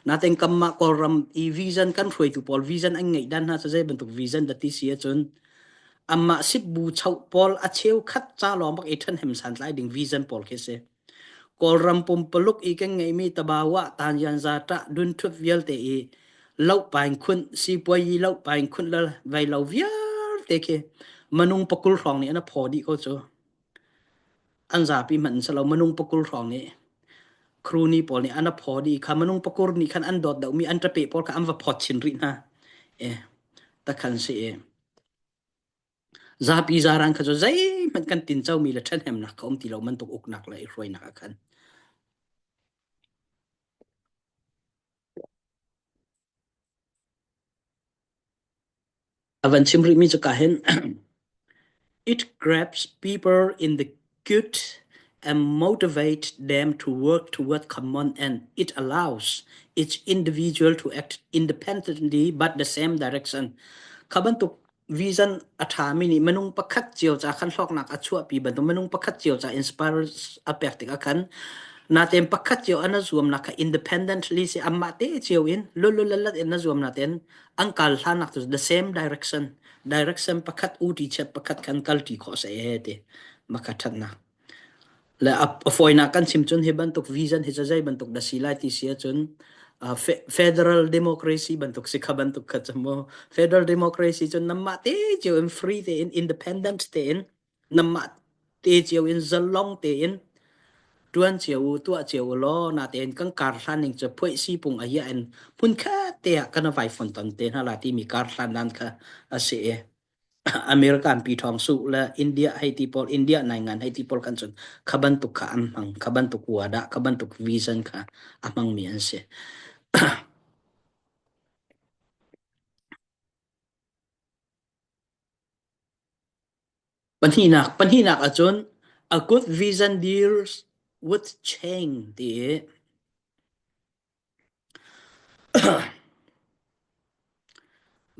Natein kanmah Kawlram i vision kan hruaitu pawl vision an ngeih dan hna cu zei bantuk vision dah ti si ahcun. Amah sipbu choh pawl a cheukhat ca lawng bak i ṭhenhem santlai ding vision pawl khi si. Kawlram pumpaluk i kan ngeihmi tabawa tanyanza ṭah dunṭhut vialte i lohpaing khunh sipuayi lohpaing khunh le veilo vialte khi minung pakul hrawng nih an phaw dih ko cu. An zapi hmanh an si lo minung pakul hrawng nih crony pawl nih an phaw dih kha minung pakur nih khan an dawt deuhmi an ṭape pawl kha an va phawt chin rih hna. Eh, takhan si i Zapi zaran kha cu zeihmanh kan tincomi le ṭhahnemnak kha um ti lo bantuk uknak le i hruainak ah khan. A van chim rihmi cu ka hin It grabs people in the good and motivate them to work toward common end. It allows each individual to act independently but the same direction. Kha bantuk vision a ṭhami nih minung pakhat cio ca khan hlawknak a chuahpi bantuk minung pakhat cio ca inspire a pek tikah khan natein pakhat cio an zuamnak kha independently si amah te cio in lululalat in na zuam natein an kal hlanak cu the same direction direction pakhat uti chet pakhat khan kal ṭi khawh se ti maka ṭhatnak Le a fawinak kan chim cun hi bantuk vision hi cu zei bantuk dah si lai ti si ahcun federal democracy bantuk si kha bantuk kha cu mu. Federal democracy cun nanmah te cio in free tein independent tein nanmah te cio in zalong tein tuan cio u tuah cio u law natein kan kar hlan ning cu phuai si pung a hiah in hmunkhat te ah kan vai fon ton te hna la timi kar hlan dan kha a si i American pi ṭhawng suh le India hei ti pawl India naingan hei ti pawl khan cun kha bantuk kha an hmang kha bantuk wada kha bantuk vision kha a hmangmi an si. Pahnihnak pahnihnak ahcun a good vision deals with change ti i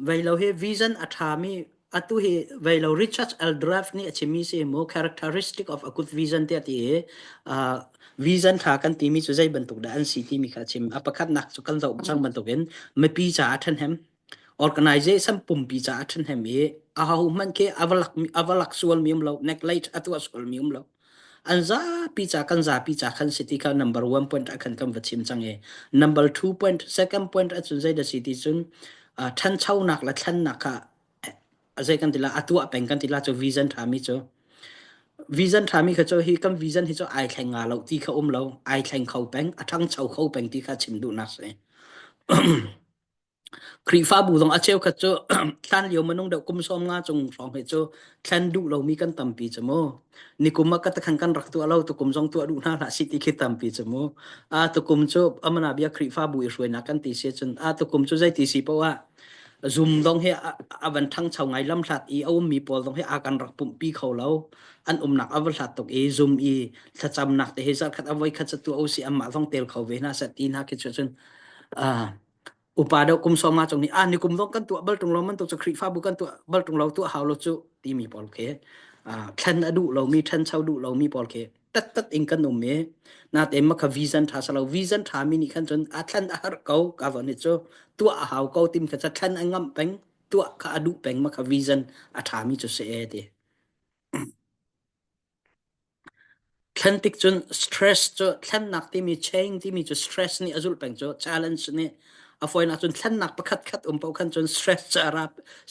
Veilo hi vision a ṭhami atu hi veilo Richard Eldredge nih a chimmi si mu characteristic of a good vision tiah ti i uh, vision ṭha kan timi cu zei bantuk dah an si timi kha a chim. A pakhatnak cu kan zoh cang bantukin mipi caah ṭhahnem organization pumpi caah ṭhahnem i aho hmanh khi a va lak a va lak sualmi um lo neglect a tuah sualmi um lo. An zapi ca kan zapi ca khan si ti kha number one point ah khan kan va chim cang i number two point second point ahcun zei dah si ti cun uh, ṭhanchonak le thlennak kha a zei kan ti la a tuah peng kan ti la cu vision ṭhami cu vision ṭhami kha cu hi kan vision hi cu ai thleng nga lo ti kha um lo ai thleng kho peng a ṭhangcho kho peng ti kha chim duhnak si. Khrihfabu zong a cheukhat cu hlanlio minung deuh kum 50 cung hrawng hi cu thlen duh lomi kan tampi cu mu. Nikum ah ka takhan kan rak tuah lo tukum zong tuah duh hna hlah si ti khi tampi cu mu. A tukum cu amana bia Khrihfabu i hruainak kan ti si cun a tukum cu zei ti si poah ah zum zong hi a van ṭhangcho ngai lamhlat i a ummi pawl zong hi a kan rak pumhpi kho lo. An umnak a va hlat tuk i zum i thlacamnak te hi zarkhat a voi khat cu tuah usih amah zong tel kho ve hna seh ti hna khi cu cun upa deuh kum 50 cung nih ah nikum zong kan tuah bal ṭung lo man tu cu Khrihfabu kan tuah bal ṭung lo tuah hau lo cu timi pawl khi thlen a duh lomi ṭhancho duh lomi pawl khi tattat in kan um i natein ma kha vision ṭha salo vision ṭha mi nih khan cun a thlen a har ko ka von hi cu tuah a hau ko tim kha ca thlen a ngamh peng tuah kha a duh peng ma kha vision a ṭha mi cu si e ti Thlen tik cun stress cu thlennak timi change timi cu stress nih a zulh peng cu challenge nih a fawinak cun thlennak pakhat khat um paoh khan cun stress cu a ra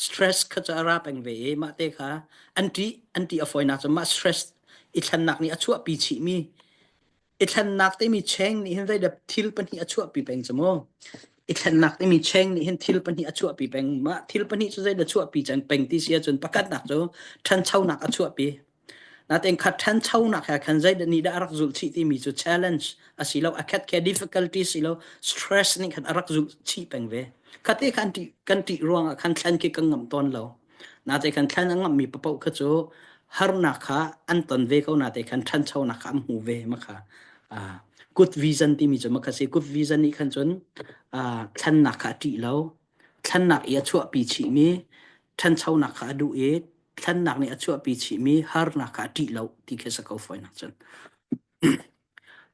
stress kha cu a ra peng ve i mah te kha an ṭih an ṭih a fawinak cun mah stress i thlennak nih a chuahpi chihmi i thlennak timi change nih hin zeidah thil pahnih a chuahpi peng cu mu i thlennak timi change nih hin thil pahnih a chuahpi peng mah thil pahnih cu zeidah chuahpi cang peng ti si ahcun pakhatnak cu ṭhanchonak a chuahpi Natein kha ṭhanchonak he khan zeidah nih dah a rak zulh chih timi cu challenge a si lo, a khat khe difficulty si lo, stress nih khan a rak zulh chih peng ve. Khate khan ṭih kan ṭih ruangah khan thlen khi kan ngamh tawn lo. Nate khan thlen a ngamhmi paoh kha cu harnak kha an ton ve ko nate khan ṭhanchonak kha an hmu ve ma kha good vision timi cu ma kha si good vision nih khan cun thlennak kha a ṭih lo thlennak i a chuahpi chihmi ṭhanchonak kha a duh i thlennak nih a chuahpi chihmi harnak kha a ṭih lo ti khi sa ko fawinak cun.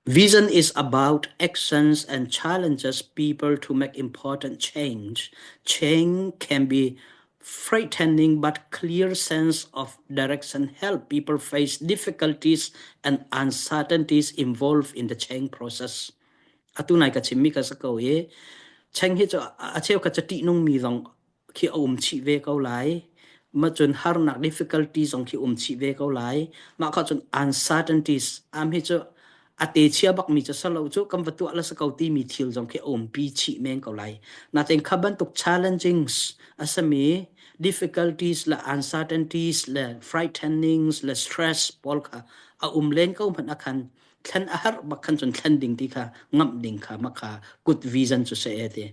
Vision is about actions and challenges people to make important change. Change can be frightening but clear sense of direction help people face difficulties and uncertainties involved in the change process. Atu nai ka chimmi ka sa ko i cheng hi cu a cheu kha cu ṭihnungmi zong khi a um chih ve ko lai. Ma cun harnak difficulty zong khi um chih ve ko lai. Mah kha cun uncertainties am hi cu a te chia bakmi cu salo cu kan va tuah la sa ko timi thil zong khi a umpi chih men ko lai. Natein kha bantuk challengings asami difficulties le uncertainties le frightenings le stress pawl kha a um len ko hmanh akhan thlen a har bak khan cun thlen ding ti kha ngamh ding kha makha kut vision cu se e ti.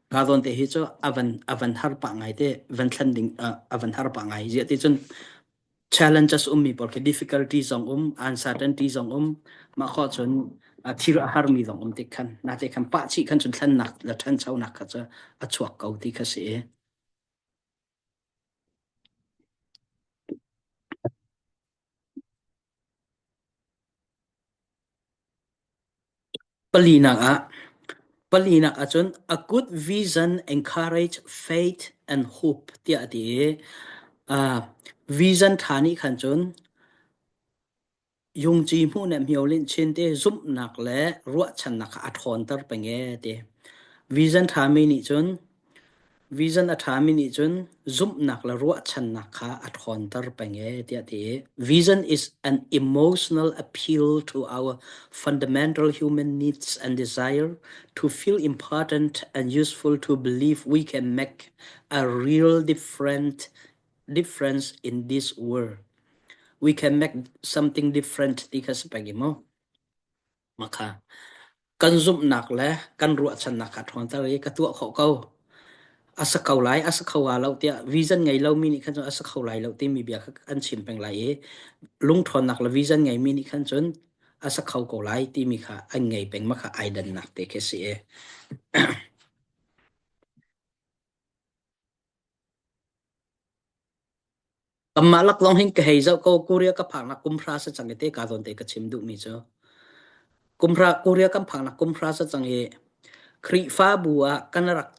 Ka zawn te hi cu a van a van har pah ngai te van thlen ding a van har pah ngai ziah ti cun challenges ummi pawl khi difficulty zong um uncertainty zong um mah khawh cun thil a harmi zong um tik khan na te khan pah chih khan cun thlennak le ṭhanchonak kha cu a chuak ko ti kha si. Palinak ah palinak ahcun a good vision encourage faith and hope tiah a ti i uh, vision ṭha nih khan cun yungci hmuh le hmio linh chin te zumhnak le ruahchannak kha a ṭhawnter peng e ti. Vision ṭhami nih cun Vision a ṭhami nih cun zumhnak le ruahchannak kha a ṭhawnter peng ee tiah a ti. Vision is an emotional appeal to our fundamental human needs and desire to feel important and useful to believe we can make a real different difference in this world. We can make something different ti kha si peng i mu. Makha kan zumhnak le kan ruahchannak kha ṭhawnter i ka tuah khawh ko. A sa kho lai, a sa kho hnga lo tiah vision ngei lomi nih khan cun a sa kho lai lo timi bia kha an chim peng lai i lungṭhawnnak le vision ngeimi nih khan cun a sa kho ko lai timi kha an ngei peng ma kha ai dannak te khi si i. Kanmah laklawng hin ka hei zoh ko Korea ka phaknak kum hra sa cang i te ka zawn te ka chim duhmi cu. Kumhra Korea kan phaknak kum hra sa cang i Khrihfabu ah kan rak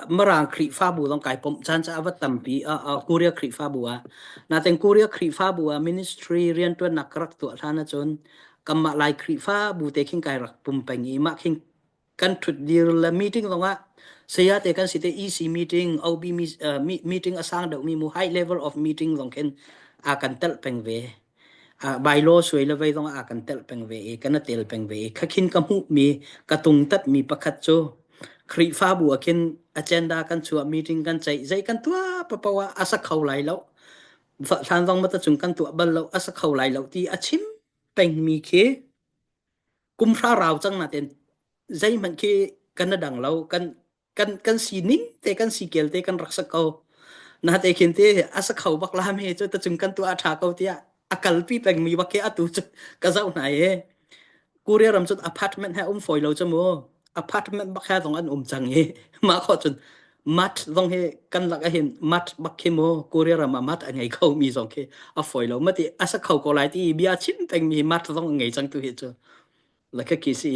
Mirang Khrihfabu zong kai pom caan ca a va tampi Korea Khrihfabu ah. Natin Korea Khrihfabu ah ministry rianṭuannak ka rak tuah hlan ahcun kanmah Lai Khrihfabu te khin kai rak pum peng i mah khin kan ṭhutdir le meeting zongah saya te kan si te EC meeting OB meeting a sang deuhmi mu high level of meeting zong khin a kan telh peng ve bylaw suai le vei zong a kan telh peng ve i kan tel peng ve i khakhin ka hmuhmi ka tungtat mi pakhat cu Khrihfabu ah khin agenda kan chuah meeting kan ceih zei kan tuah papoah a sa kho lai lo hlan zong mata cung kan tuah bal lo a sa kho lai lo ti a chim pengmi khi Kumhra rau cang nain zeihmanh khi kan a dang lo. Kan kan kan sining te kan sikel te kan rak sak ko. Na te khin te a sa kho bak la me cu tacung kan tuah a tha ko tiah a kalpi pengmi bak khi atu cu ka zoh hna i Korea ram cun apartment he um fawi lo cu mu apartment bak he zong an um cang i mah khawh cun mat zong hi kan lak ahin mat bak khi mu Korea ram ah mat a ngei kho mi zong khi a fawi lo mati a sa kho ko lai ti bia chim pengmi mat zong a ngei cang tu hi cu la ka ki si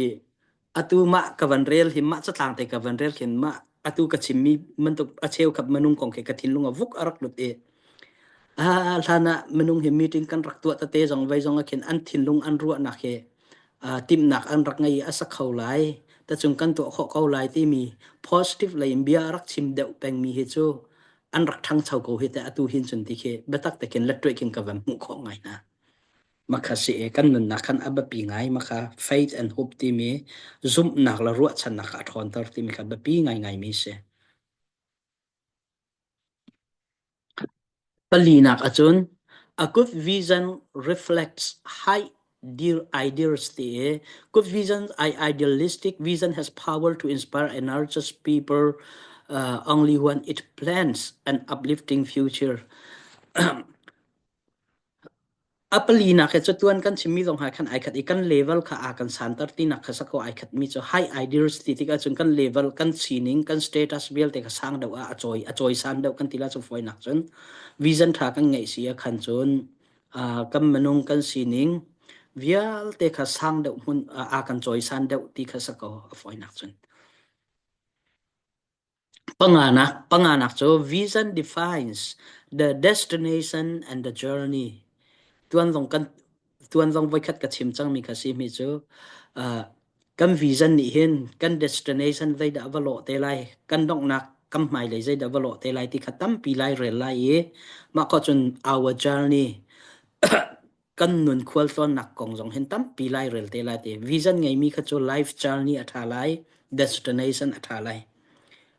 atu mah ka van rel hi mah catlang te ka van rel khin mah atu ka chimmi bantuk a cheu khap minung kong khi ka thinlung a vuk a rak lut i a hlan ah minung hi meeting kan rak tuah tete zong vei zong ah khin an thinlung an ruahnak hi timhnak an rak ngei i a sa kho lai tacung kan tuah khawh ko lai timi positive lei in bia rak chim deuh pengmi hi cu an rak ṭhangcho ko hi te atu hin cun ti khi biatak tekin lettuai khin ka van hmuh khawh ngai hna. Makha si i kan nunnak khan a biapi ngai makha faith and hope timi zumhnak le ruahchannak kha a ṭhawnter timi kha biapi ngaingai mi si. Palinak ahcun a good vision reflects high dear ideals ti i good vision i idealistic vision has power to inspire and nurture people only when it plans an uplifting future. A palinak he catuan kan chimmi zong ha khan ai khat i kan level kha aa kan santer tinak kha sako ai khatmi cu high ideals ti tikah cun kan level kan sining kan status vialte kha sang deuh ah a cawi a cawisan deuh kan ti la cu fawinak cun vision tha kan ngeih si ah khan cun kan minung kan sining vialte kha sang deuh hmun aa kan cawisan deuh ti kha sako a fawinak cun. Panganak cu vision defines the destination and the journey. Tuan zong kan tuan zong voikhat ka chim cangmi kha si mi cu uh, kan vision nih hin kan destination zeidah va lawh te lai, kan donghnak kan hmailei zeidah va lawh te lai ti kha tampi lai rel lai i mah ko cun our journey kan nun khualtlawnnak kong zong hin tampi lai rel te lai ti vision ngeimi kha cu life journey a ṭha lai destination a ṭha lai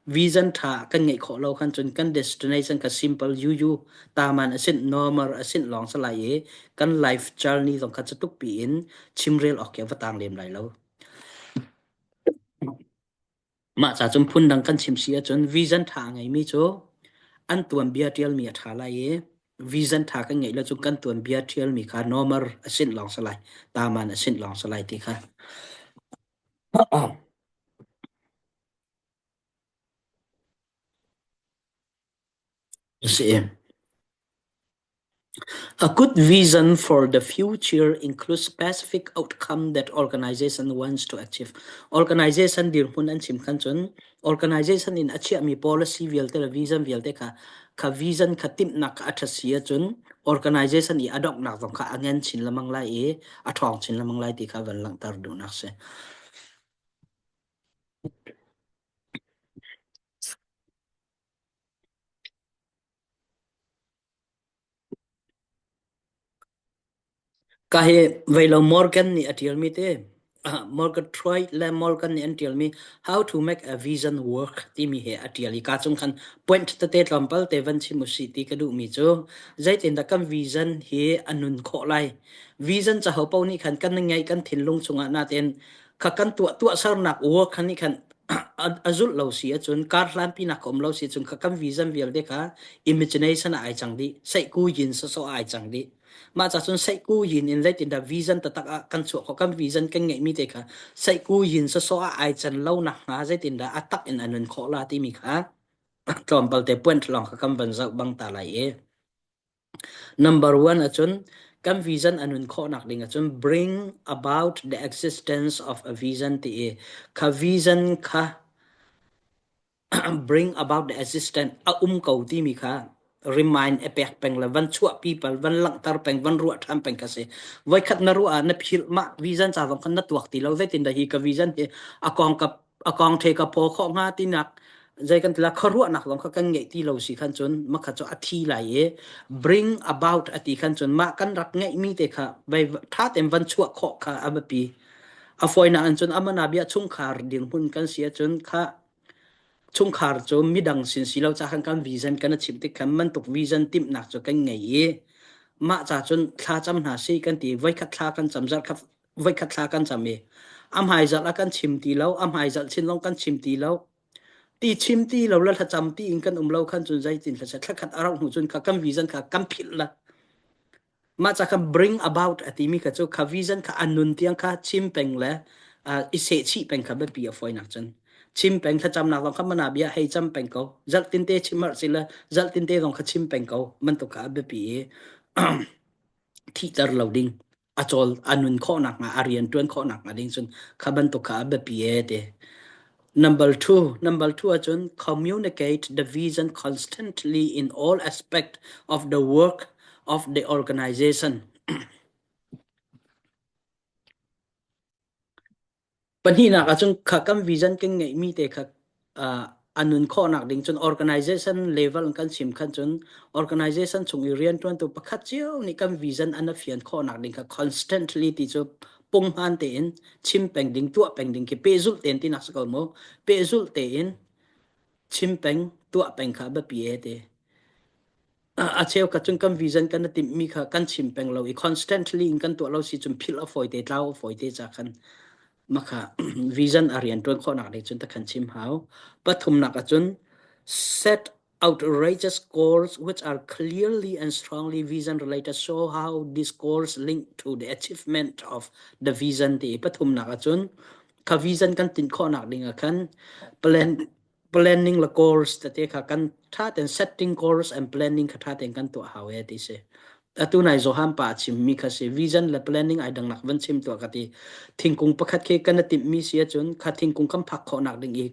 vision ṭha kan ngeih khawh lo khan cun kan destination kha simple yuyu taman asin normal asin lawng sa lai i kan life journey zong kha cu tuk piin chimrel awk ke va tang lem lai lo. Mah ca cun phundang kan chim si ahcun vision ṭha a ngeimi cu an tuanbia ṭialmi a ṭha lai i vision ṭha kan ngeih lo cun kan tuanbia ṭialmi kha normal a sinh lawng si lai, taman a sinh lawng si lai ti kha. A si. A good vision for the future includes specific outcome that organization wants to achieve. Organization dirhmun an chim khan cun organization in a chiahmi policy vialte le vision vialte kha kha vision kha timhnak kha a ṭhat si ahcun organization i a donghnak zong kha a ngan chin lengmang lai i a ṭhawng chin lengmang lai ti kha van langhter duhnak si. Ka hi veilo Morgan nih a ṭialmi te Morgan Troy le Morgan nih an ṭialmi How to Make a Vision Work timi he a ṭial i ka cung khan point tete tlawmpal te van chim usih ti ka duhmi cu zeitindah kan vision hi a nun khawh lai. Vision caho paoh nih khan kan ngeih kan thinlung chungah natin kha kan tuah tuahsernak work khan nih khan a zulh lo si ahcun kar hlanpi nak um lo si cun kha kan vision vialte kha imagination ah ai cang dih seihku yin sawsawh ah ai cang dih mah ca cun seihku yin in zeitindah vision taktak ah kan chuah khawh kan vision kan ngeihmi te kha seihku yin sawsawh ah ai can lo nak hnga zeitindah a tak in a nun khawh la timi kha tlawmpal te point lawng kha kan van zoh bang ta lai i Number one ahcun kan vision a nun khawhnak ding ahcun bring about the existence of a vision ti i kha vision kha bring about the existence a um ko timi kha remind a pek peng le van chuahpi pal van langhter peng van ruah ṭhan peng kha si. Voikhat na ruah ah na philh mah vision ca zong khan na tuak ti lo zeitin dah hi ka vision hi a kong ka a kong the ka phaw khawh hnga tinak zei kan tila khuaruahnak zong kha kan ngeih ti lo si khan cun makha cu a thi lai i bring about a ti khan cun mah kan rak ngeihmi te kha vai tha tein van chuah khawh kha a biapi a fawinak in cun amana bia chungkhar dirhmun kan si ahcun kha chungkhar cu midang sin si lo ca khan kan vision kan a chimh tik khan mantuk vision timhnak cu kan ngei i mah ca cun thla cam hna si kan ti voikhat thla kan cam zarh khat voikhat thla kan cam i a hmaizarh ah kan chim ti lo a hmaizarh chin zong kan chim ti lo ti chim ti lo le thlacam ti in kan um lo khan cun zeitin thla thlakhat a rauh hnu cun kha kan vision kha kan philh la mah ca kha bring about a timi kha cu kha vision kha an nun tiang kha chim peng le i sehchih peng kha biapi a fawinak cun chim peng thlacamnak zong kha mana bia hei cam peng ko zaltin te chim har si le zaltin te zong kha chim peng ko bantuk kha a biapi i thihter lo ding a cawl a nun khawh nakhnga a rian ṭuan khawh nakhnga ding cun kha bantuk kha a biapi e ti. Number two ahcun communicate the vision constantly in all aspect of the work of the organization. Pahnihnak ahcun kha kan vision kan ngeihmi te kha a nun khawhnak ding cun organization level in kan chim khan cun organization chung i rianṭuantu pakhat cio nih kan vision an a fian khawhnak ding kha constantly ti cu punghman tein chim peng ding tuah peng ding khi pehzulh tein tinak si ko mu pehzulh tein chim peng tuah peng kha biapi e ti. A cheukhat cun kan vision kan i timhmi kha kan chim peng lo i constantly in kan tuah lo si cun philh a fawi te tlau a fawi te ca khan makha vision a rian ṭuan khawhnak ding cun takhan chim hau. Pathumnak ahcun set outrageous goals which are clearly and strongly vision related show how these goals link to the achievement of the vision ti pathumnak ahcun kha vision kan tinh khawhnak ding ah khan plan planning le goals tete kha kan tha ten setting goals and planning kha tha ten kan tuah hau e ti si atu nai Johan pa chim mi kha si vision le planning ai dang nak van chim tuah ka ti thingkung pakhat khi kan timh mi si ahcun kha thingkung kan phak khawh nak ding i.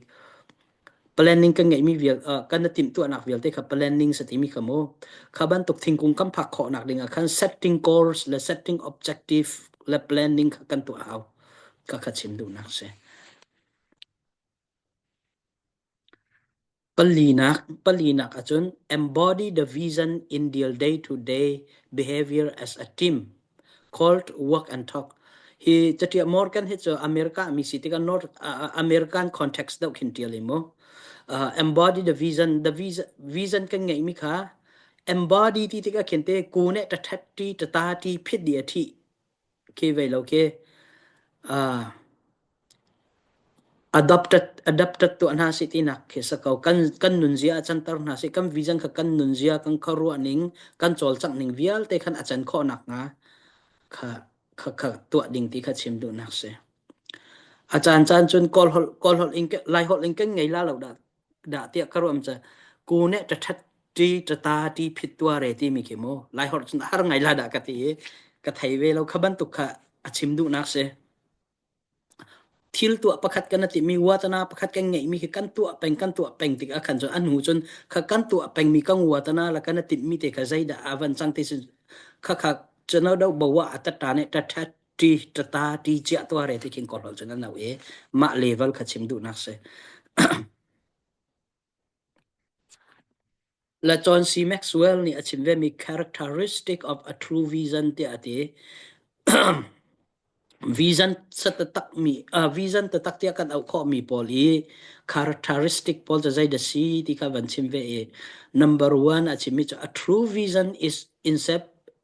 Planning kan ngeihmi vial kan timhtuahnak vialte kha planning sa timi kha mu. Kha bantuk thingkung kan phak khawhnak ding ah khan setting goals le setting objective le planning kha kan tuah hau. Ka kha chim duhnak si. Palinak ahcun embody the vision in their day-to-day behavior as a team called work and talk. Hi catiah Morgan hi cu America mi si tikah North American context deuh khin tial i mu. Embody the vision, the vision, vision kan ngeihmi kha embody ti tikah khin te ku ne ta that ti ta ta ti phit di a thi khi ve lo khi. Uh, Adopted adopted tuah hna sih tinak khi si ko. Kan kan nunzia a canter hna sih. Kan vision kha kan nunzia, kan khuaruah ning, kan cawlcangh ning vialte khan a can khawh nakhnga kha kha kha tuah ding ti kha chim duhnak si. A caan caan cun Kawl holh Kawl holh in Lai holh in kan ngei la lo dah dah tiah ka ruam ca ku ne ta that ti ta ta ti phit tua re ti mi khi mu Lai holh cun a har ngai la dah ka ti i ka thei ve lo kha bantuk kha a chim duhnak si. Thil tuah pakhat kan timi watana pakhat kan ngeihmi khi kan tuah peng kan tuah peng tik ah khan cun a hnu cun kha kan tuah pengmi kan watana la kan timhmi te kha zeidah a van cang ti sin kha kha chano do bawa atata ne ta tha ti ta ta ti chia tua re ti khin ko hol cun an au e mah level kha chim duhnak si. La John C. Maxwell nih a chim vemi characteristic of a true vision tiah a ti. Vision takmi vision taktak tiah kan auh khawhmi pawl i characteristic pawl cu zei dah si ti kha van chim ve i number one a chimmi cu a true vision is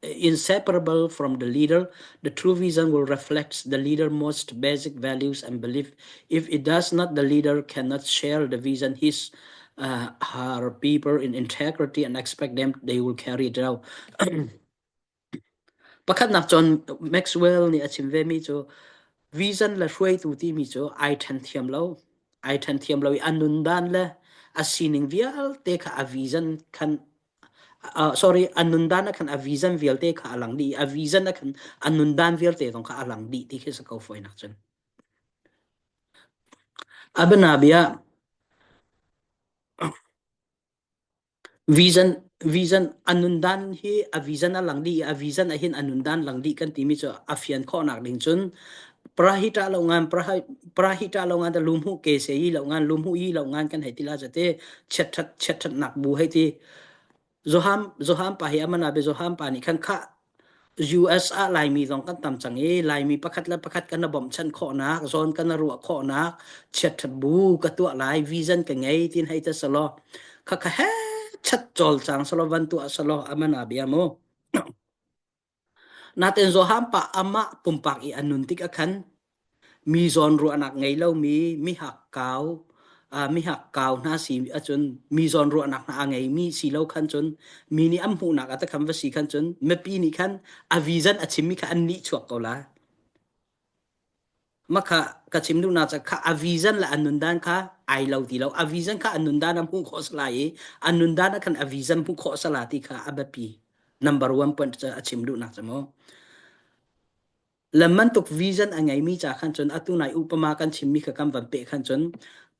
inseparable from the leader. The true vision will reflect the leader most basic values and belief. If it does not, the leader cannot share the vision his her people in integrity and expect them they will carry it out. Pakhatnak cun Maxwell nih a chim vemi cu vision le hruaitu timi cu ai ṭhen thiam lo. Ai ṭhen thiam lo i a nundan le a sining vialte kha a vision khan sorry a nundan ah khan a vision vialte kha a lang dih i a vision ah khan a nundan vialte zong kha a lang dih ti khi si ko fawinak cun. A bianabia vision vision a nundan hi a vision a lang dih i a vision ah hin a nundan lang dih kan timi cu a fian khawhnak ding cun prahita lo ngan prahita lo ngan lumhu ke se yi lo ngan lumhu yi lo ngan kan hei ti la te chiat chiat nak bu hei ti Johan Johan pa hi amana be Johan pa nih khan kha US ah Laimi zong kan tam cang i Laimi pakhat le pakhat kan bawmhchanh khawhnak zawn kan ruah khawhnak chiat bu ka tuah lai vision ka ngei tin hei ta salo kha kha he chat chol chang salo van tuah salo amana bia mu Natein Johan pa amah pumpak i a nun tik ah khan mi zawnruahnak ngei lomi mi hakkau mi hakkau hna si ahcun mi zawnruahnak hna a ngeimi si lo khan cun mi nih an hmuhnak ah takhan va si khan cun mipi nih khan a vision a chimmi kha an nihchuak ko lai. Mah kha ka chim duhnak cu kha a vision le a nundan kha ai lo ti lo. A vision kha a nundan ah hmuh khawh sala i a nundan ah khan a vision hmuh khawh sala ti kha a biapi. Number one point cu a chim duhnak cu mu. Le bantuk vision a ngeimi ca khan cun atu nai upama kan chimmi kha kan van peh khan cun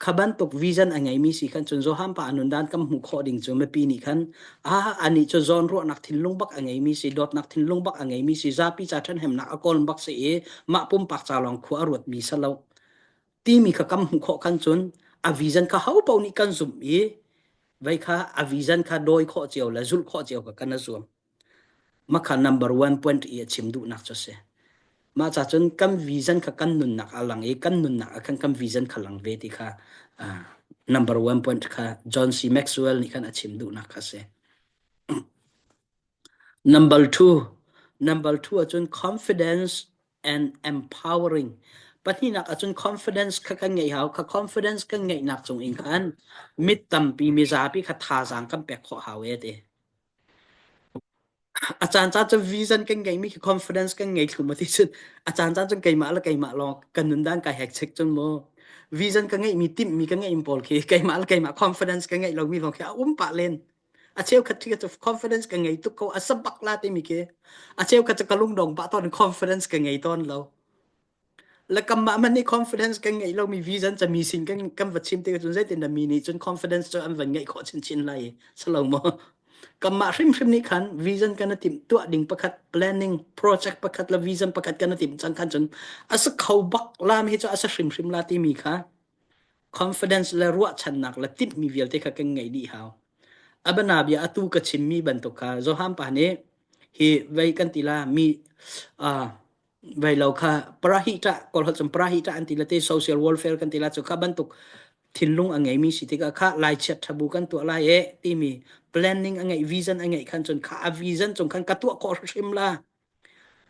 kha bantuk vision a ngeimi si khan cun Johan pa a nundan kan hmuh khawh ding cu mipi nih khan ah anih cu zawn ruahnak thinlung bak a ngeimi si dawtnak thinlung bak a ngeimi si zapi ca ṭhenhemnak a kawl bak si i mah pumpak ca lawng khua a ruatmi si lo timi kha kan hmuh khawh khan cun a vision kha ho paoh nih kan zumh i vei kha a vision kha dawi khawh cio le zulh khawh cio kha kan i zuam Makha number one point i a chim duhnak cu a si. Mah ca cun kan vision kha kan nunnak a lang i kan nunnak ah khan kan vision kha lang ve ti kha uh, number one point kha John C. Maxwell nih khan a chim duhnak kha a si. Number two, number two ahcun confidence and empowering. Pahnihnak ahcun confidence kha kan ngeih hau. Kha confidence kan ngeihnak cung in khan mit tampi mizapi kha thazaang kan pek khawh hau e ti. A caan caan cu vision kan ngeimi khi confidence kan ngei thlu ma ti cun a caan caan cun keimah le keimah lawng kan nundan kai hek chek cun mu vision ka ngeihmi timhmi ka ngeihmi pawl khi keimah le keimah confidence ka ngeih lomi lawng khi a um pah len a cheukhat khi cu confidence ka ngei tuk ko a sabak la timi khi a cheukhat cu ka lungdong pah tawn confidence ka ngei tawn lo. Le kanmah hmanh nih confidence kan ngeih lomi vision ca mi sin kan kan va chim tikah cun zeitin dah mi nih cun confidence cu an van ngeih khawh chinchin lai salo maw? Kanmah hrimhrim nih khan vision kan i timh tuah ding pakhat planning project pakhat le vision pakhat kan i timh cang khan cun a si kho bak lam hi cu a si hrimhrim la timi kha confidence le ruahchannak le timhmi vialte kha kan ngeih dih hau. Abana bia atu ka chimmi bantuk kha Johan pa nih hi vei kan ti la mi uh, vei lo kha parahita kawlholh cun parahita an ti la te social welfare kan ti la cu kha bantuk thinlung a ngeimi si tikah kha lai chiat thabu kan tuah lai e timi planning a ngeih vision a ngeih khan cun kha a vision cung khan ka tuah khawh hrim la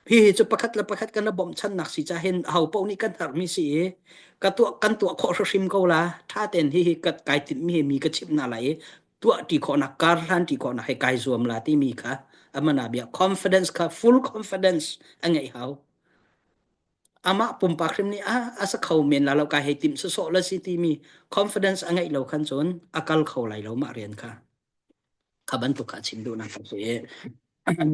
hi hi cu pakhat le pakhat kan i bawmhchannak si ca hin ho paoh nih kan herhmi si i ka tuah kan tuah khawh hrim ko la tha ten hi hi ka kai timhmi hi mi ka chimh hna lai i tuah ṭi khawhnak kar hlan ṭi khawhnak he kai zuam la timi kha amana bia confidence kha full confidence a ngeih hau amah pumpak hrim nih a a sa kho men la lo kai hei timh sawsawh la si timi confidence a ngeih lo khan cun a kal kho lai lo mah rian kha kha bantuk kha chim duhnak ka si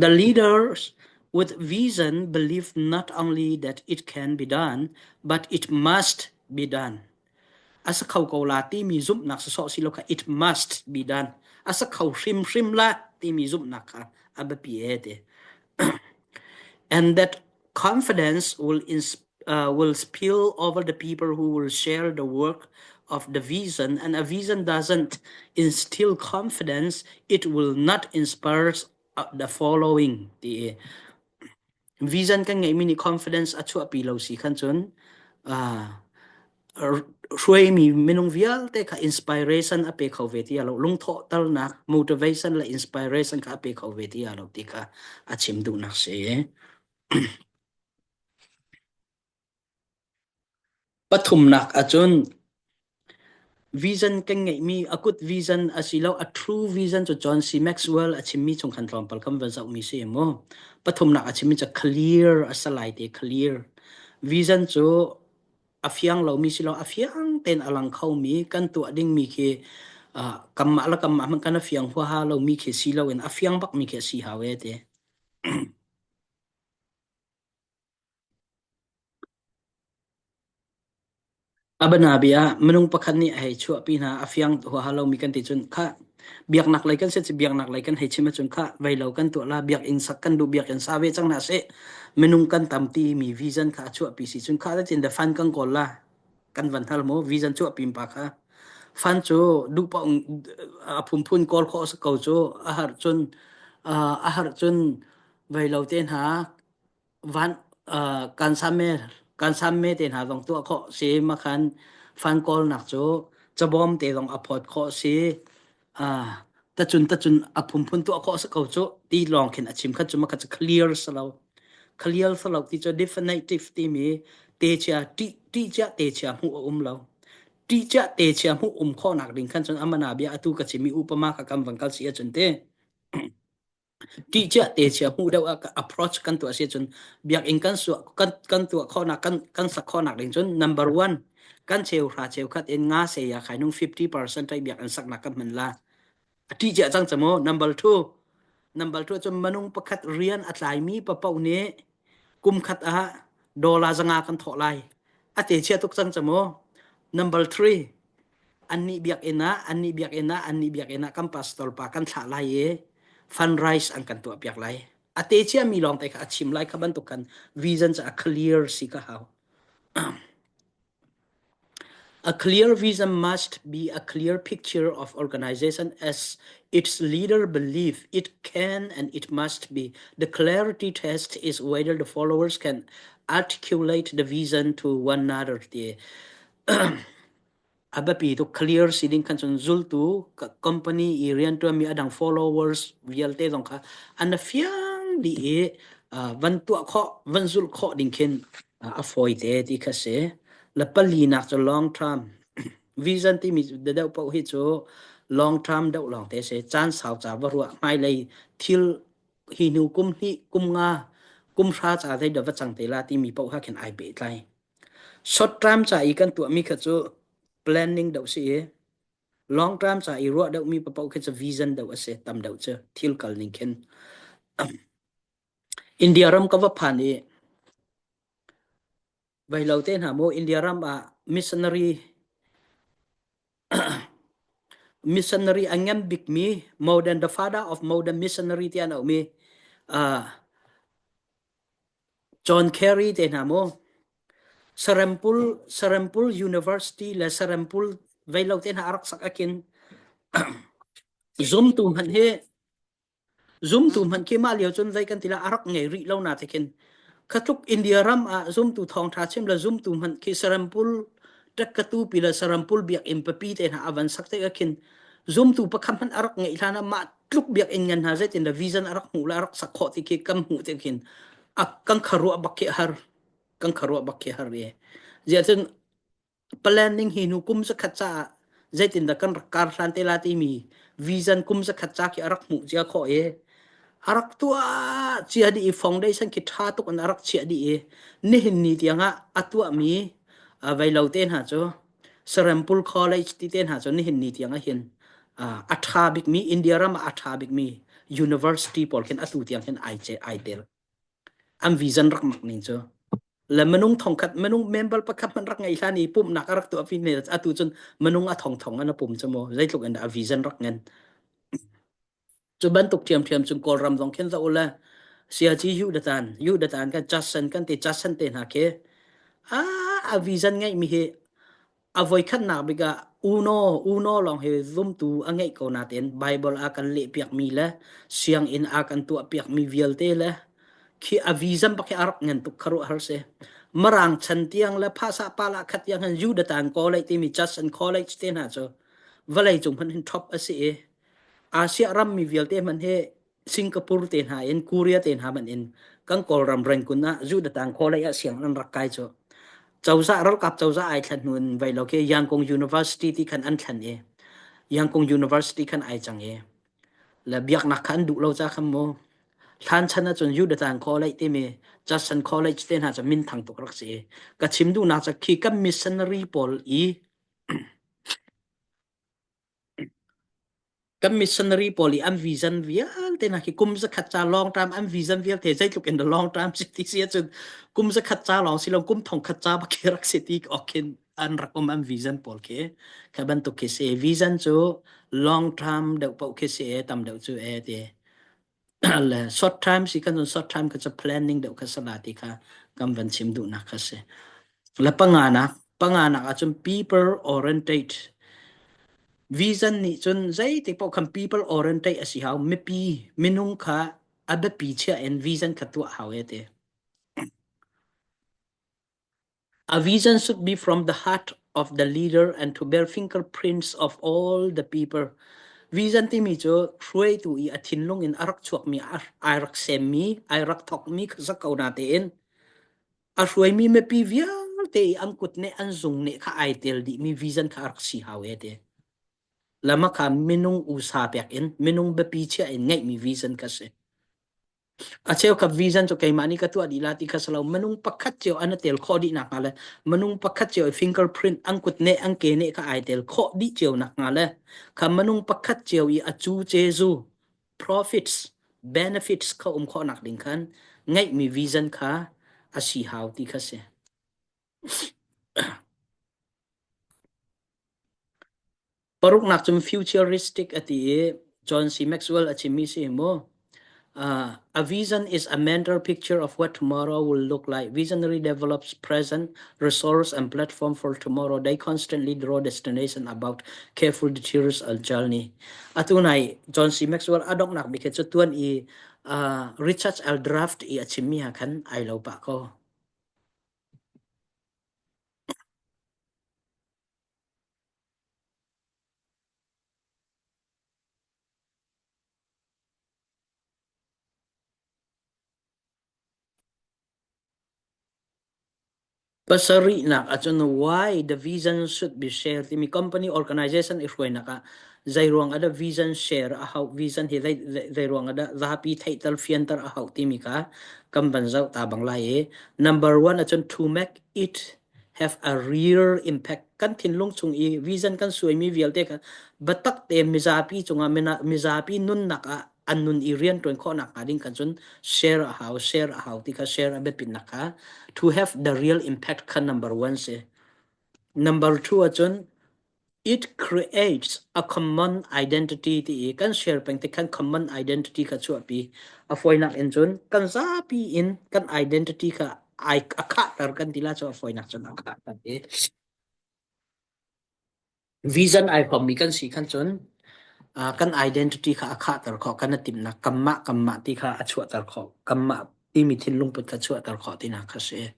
The leaders with vision believe not only that it can be done but it must be done a sa kho ko la timi zumhnak sawsawh si lo kha it must be done a sa kho hrimhrim la timi zumhnak kha a biapi e ti and that confidence will will spill over the people who will share the work of the vision and a vision doesn't instill confidence it will not inspire the following ti vision kan ngeihmi nih confidence a chuahpi lo si khan cun uh, hruaimi minung vialte kha inspiration a pe kho ve ti lo lungthawhternak motivation le inspiration kha a pe kho ve ti lo ti kha a chim duhnak si. Pathumnak ahcun vision kan ngeihmi a kut vision asilo a true vision cu John C. Maxwell a chimmi chung khan tlawmpal kan van zohmi si mu. Pathumnak a chimmi cu clear a salai te clear. Vision cu a fiang lomi si lo a fiang tein a lang khomi kan tuah dingmi khi uh, kanmah le kanmah hmanh kan a fiang huaha lomi khi si loin a fiang bakmi khi a si hau e ti. A bianabia ah minung pakhat nih a hei chuahpi hna a fiang huaha lomi kan ti cun khah biaknak lei kan si cu biaknak lei kan hei chim ahcun khah veilo kan tuah la biakinn sak kan duh biakinn sa ve cang hna seh minung kan tam timi vision kha a chuahpi si cun khah cun the fund kan kawl la kan van hal mu vision chuahpi pa kha fund cu duh paoh a phunphun kawl khawh a si ko cu a har cun a har cun veilo te hna van kan samme kan samme te hna zong tuah khawh si makhan fan kawlnak cu cabawm te zong a phawt khawh si tacun tacun a phunphun tuah khawh si ko cu ti lawng khin a chim khat cu makhat cu clear si lo clear si lo ti cu definitive timi te chia ti ti chia te chia hmuh a um lo ti chia te chia hmuh um khawhnak ding khan cun amana bia atu ka chimi upama ka kam van kal si ahcun te Ṭihcia te chia hmuh deuh ah approach kan tuah si cun biakinn kan suah kan kan tuah khawhnak kan kan sak khawhnak ding cun number one kan cheu hra cheu khat in nga se ya khai nung 50% tai biakinn saknak kan hman la. A ṭihcia cang camu number two number two cun manung pakhat rian a tlaimi papoh nih kum khat ah dollar zanga kan thawh lai. A te chia tuk cang camu number three annih biakinn ah annih biakinn ah annih biakinn ah kan pastor pa kan thlah lai i fundraise an kan tuah piak lai a te cia mi lawng te kha a chim lai kha bantuk khan vision cu a clear si ka hau A clear vision must be a clear picture of organization as its leader believe it can and it must be. The clarity test is whether the followers can articulate the vision to one another. A biapi tuk clear si ding khan cun zultu company i rianṭuanmi a dang followers vialte zong kha an fiang dih i van tuah khawh van zulh khawh ding khin a fawi te ti kha si. Le palinak cu long term vision timi deuh paoh hi cu long term deuh lawng te si. Caan sau ca va ruah hmailei thil hi hnu kum hnih kum nga kum hra ca zei dah va cang te la timi paoh kha khin ai pehtlai. Short term ca i kan tuahmi kha cu planning deuh si i long term ca i ruah deuhmi paoh khi cu vision deuh a si tam deuh cu thil kal ning khin. India ram ka va phan i Vai lo te hna mu India ram ah missionary missionary a ngan bikmi modern the father of modern missionary ti an auhmi uh, John Kerry te hna mu Serampul Serampul University le Serampul veilo te hna a rak sak akin zumtu hmanh hi Zumtu hmanh khi mah lio cun zei kan ti la a rak ngei rih lo na te khin khatluk India ram ah zumtu thawngtha chim le zumtu hmanh khi Serampul takkatu pi le Serampul biakinn papi te hna a van sak te khin zumtu pakhat hmanh a rak ngeih hlan ah mah tluk biakinn ngan hna zeitin le vision a rak hmuh le a rak sak khawh ti khi kan hmuh te khin a kan kharuah bak khi har kan kharuah bak khi har e zia cun Planning hi hnu kum zakhat caah zeitindah kan rak kar hlan te la timi vision kum zakhat ca khi a rak hmuh cia khawh i a rak tuah cia dih i foundation khi ṭha tuk in a rak chiah dih i nihin ni tiangah a tuahmi veilo te hna cu Serampul College ti te hna cu nihin ni tiang ah hin a ṭha bikmi India ram ah a ṭha bikmi university pawl khin atu tiang hin ai ai tel. An vision rak mak ning cu. Le minung thongkhat minung member pakhat hmanh rak ngei hlan i pumhnak a rak tuah fi ne atu cun minung a thong thong an a pum cu mu zeitluk in dah a vision rak ngen cu bantuk ṭhiamṭhiam cun Kawlram zong khin zoh ule siaci yu datan yu datan kan chasan kan ti chasan te hna khi a a vision ngeih mi hi A voikhatnak bik ah UNO UNO lawng hi zumtu a ngeih ko nain Baibal a kan lehpiakmi le sianginn a kan tuahpiakmi vialte le khi a vision bak hi a rak ngan tuk khuaruahhar si. Mirang chan tiang le phasa pala khat tiang hin Judatan College timi Judson College te hna cu vawlei cung hmanh hin top a si i Asia rammi vialte hmanh hi Singapore te hna in Korea te hna hmanh in kan Kawlram Rangoon ah Zudatang College ah siang an rak kai cu cozah ralkap cozah ai thlen hnu in vai lo khi Yangon University ti khan an thlen i Yangon University khan ai cang i le biaknak kha an duh lo ca khan mu hlan chan ahcun Yudatang College timi Judson College te hna cu minthang tuk rak si i ka chim duhnak cu khi kan missionary pawl i Kan missionary pawl i an vision vialte hna khi kum zakhat ca long term an vision vialte zeitluk in the long term si ti si ahcun kum zakhat ca lawng si lo kum thongkhat ca bak khi rak si ti awk khin an rak um an vision pawl khi kha bantuk khi si vision cu long term deuh paoh khi si e tam deuh cu e ti le short time si kan short time kha cu planning deuh kha sala ti kha kan van chim duhnak kha si le panganak panganak ahcun people oriented vision nih cun zeitik paoh khan people oriented a si hau mipi minung kha a biapi chia in vision kha tuah hau e ti A vision should be from the heart of the leader and to bear fingerprints of all the people. Vision timi cu hruaitu i a thinlung in a rak chuakmi, ai rak semmi, ai rak thawkmi kha sak ko na tein a hruaimi mipi vialte i an kut nih an zung nih kha ai tel dihmi vision kha a rak si hau e ti. Lama kha minung usa pek in minung biapi chiah in ngeihmi vision kha si. A cheukhat vision cu keimah nih ka tuah dih la ti kha si lo. Minung pakhat cio an i tel khawh dih nakhnga le minung pakhat cio i fingerprint an kut neh an ke neh kha ai tel khawh dih cio nakhnga le kha minung pakhat cio i a cu cezu profits benefits kha um khawh nak ding khan ngeihmi vision kha a si hau ti kha si. Paruknak cun futuristic a ti i John C. Maxwell a chimmi si mu. Uh, a vision is a mental picture of what tomorrow will look like. Visionary develops present resource and platform for tomorrow. They constantly draw destination about careful details of journey. Atu nai John C. Maxwell a donghnak bik cu tuan i uh, Richard L. Draft i a chimmi ha khan ai lo pah ko. Pasarihnak ahcun why the vision should be shared timi company organization i hruainak ah zeiruang ah dah vision share a hauh vision hi zeiruang ah dah zapi theihter fianter a hauh timi kha kan van zoh ta bang lai i number one ahcun to make it have a real impact kan thinlung chung i vision kan suaimi vialte kha biatak tein mizapi cungah mizapi nunnak ah. An nun i rian ṭuan khawhnak hnga ding khan cun share a hau, share a hau ti kha share a biapitnak kha to have the real impact kha number one si. Number two ahcun it creates a common identity ti i kan share peng tik khan common identity kha chuahpi. A fawinak in cun kan zapi in kan identity kha ai a khahter kan ti la cu a fawinak cun a khahter i Vision ai huammi kan si khan cun kan identity kha a khahter khawh, kan i timhnak kanmah kanmah ti kha a chuahter khawh, kanmah timi thinlung put kha chuahter khawh tinak kha si.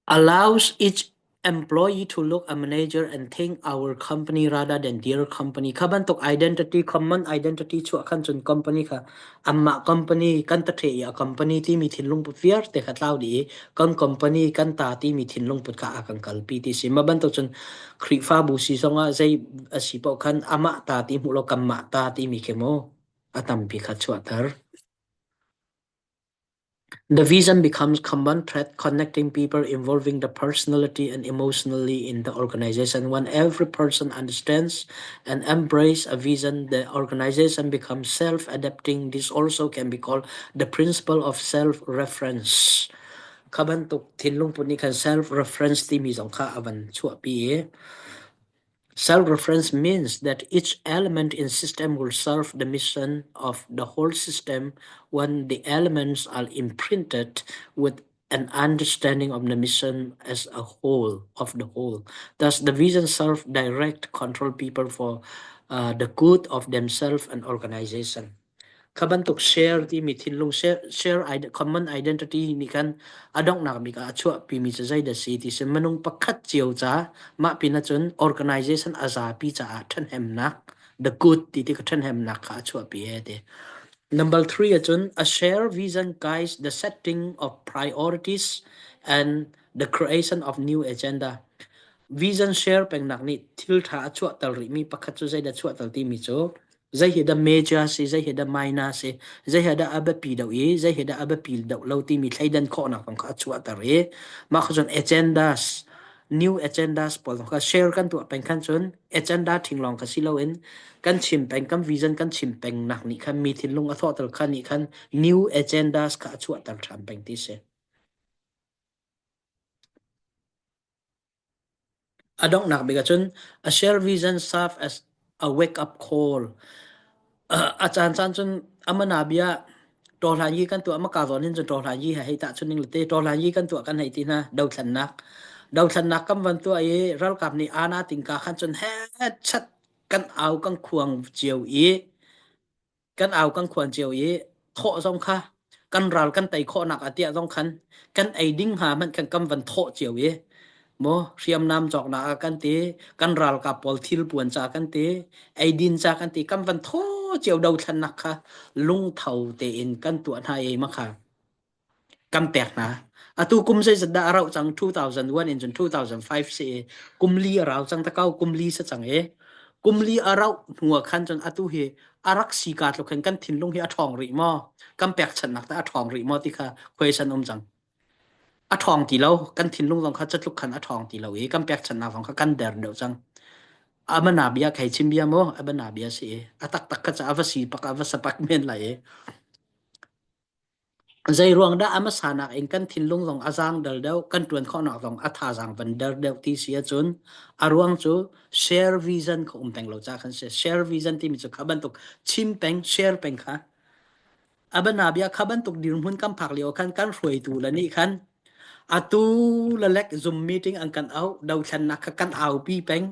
Allows each employee to look a manager and think our company rather than their company. Kha bantuk identity, common identity chuah khan cun company kha anmah company kan ta ṭhe i a company timi thinlung put vialte kha tlau dih i kan company kan ta timi thinlung put kha a kan kalpi ti si. Mah bantuk cun Khrihfabu si zongah zei a si paoh khan amah ta ti hmuh lo kanmah ta timi khi mu a tampi kha chuahter. The vision becomes common thread connecting people involving the personality and emotionally in the organization. When every person understands and embraces a vision, the organization becomes self-adapting. This also can be called the principle of self-reference. Kha bantuk thinlung put nih khan self-reference timi zong kha a van chuahpi i Self-reference means that each element in system will serve the mission of the whole system when the elements are imprinted with an understanding of the mission as a whole of the whole. Thus, the vision serves direct control people for the good of themselves and organization. Kha bantuk share timi thinlung share, share common identity nih khan a donghnak bik ah a chuahpimi cu zeidah si ti si minung pakhat cio ca mah pin ahcun organization a zapi caah ṭhahnemnak the good ti ti ka ṭhahnemnak kha a chuahpi he ti. Number three ahcun a share vision guides the setting of priorities and the creation of new agenda. Vision share pengnak nih thil ṭha a chuahter rihmi pakhat cu zeidah chuahter timi cu zei hi dah major si zei hi dah minor si zei hi dah a biapi deuh i zei hi dah a biapi deuh lo timi thleidan khawhnak zong kha a chuahter i mah kha cun agendas new agendas pawl zong kha share kan tuah peng khan cun agenda ṭhing lawng kha si loin kan chim peng kan vision kan chim peng nak nih khan mi thinlung a thawhter kha nih khan new agendas kha a chuahter ṭhan peng ti si. A donghnak bik ahcun a share vision serve as a wake up call. A caan caan cun amana bia tawhlan yi kan tuah maka zawn hin cun tawhlan yi he hei tahchun ning lete tawhlan yi kan tuah kan hei ti hna dothlannak dothlannak kan van tuah i ralkap nih ana tingka khan cun he chat kan au kan khuang cio i kan au kan khuan cio i thawh zong kha kan ral kan tei khawhnak ah tiah zong khan kan ei ding hnga hmanh khan kan van thawh cio i maw hriamnam cawknak ah kan ti kan ralkap pawl thil puan ca kan ti eidin ca kan ti kan van thaw cio dothlannak kha lungtho tein kan tuah hna i ma kha kan pek hna. Atu kum zeizat dah a rauh cang 2001 in cun 2005 si i kum li a rau cang takau kum li sa cang i kum li a rauh hnu ah khan cun atu hi a rak si ka tluk hin kan thinlung hi a ṭhawng rih maw kan pekchanhnak teh a ṭhawng rih maw ti kha question um cang a ṭhawng ti lo kan thinlung zong kha catluk khan a ṭhawng ti lo i kan pekchanhnak zong kha kan der deuh cang amana bia khei chim bia maw amana bia si i a taktak kha ca a va si pak a va sapak men lai i Zeiruang dah a hmasa nakin kan thinlung zong a zaang dal deuh, kan ṭuan khawhnak zong a thazaang van der deuh ti si ahcun a ruang cu share vision kha um peng lo ca khan si. Share vision timi cu kha bantuk chim peng, share peng kha. A bianabia kha bantuk dirhmun kan phak lio khan kan hruaitu le nih khan atu lalek Zoom meeting an kan auh, dothlennak kha kan aupi peng.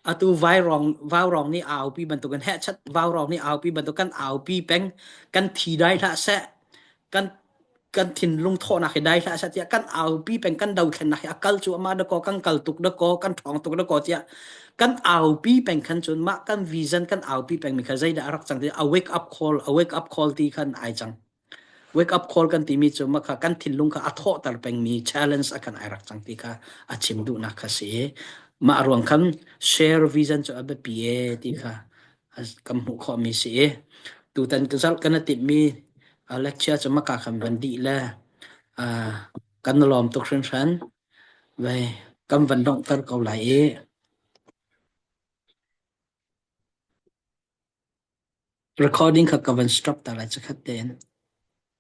Atu vairong vaurong nih aupi bantukin hehchat vaurong nih aupi bantuk kan aupi peng kan thi dai hlah seh kan kan thinlung thawhnak hi dai hlah seh tiah kan aupi peng kan dothlennak hi a kal cu ama dakaw kan kal tuk dakaw kan ṭhawng tuk dakaw tiah kan aupi peng khan cun mah kan vision kan aupi peng mi kha zeidah a rak cang ti a wake up call a wake up call ti khan ai cang Wake up call kan timi cu mah kha kan thinlung kha a thawhter pengmi challenge a kan ai rak cang ti kha a chim duhnak kha si. Mah ruang khan share vision cu a biapi e ti kha kan hmuh khawhmi si. Tutan ka zalh kan timhmi lecture cu maka khan van dih le kan lawm tuk hringhran. Vai. Kan van donghter ko lai i recording kha ka van stop ta lai chakhat tein.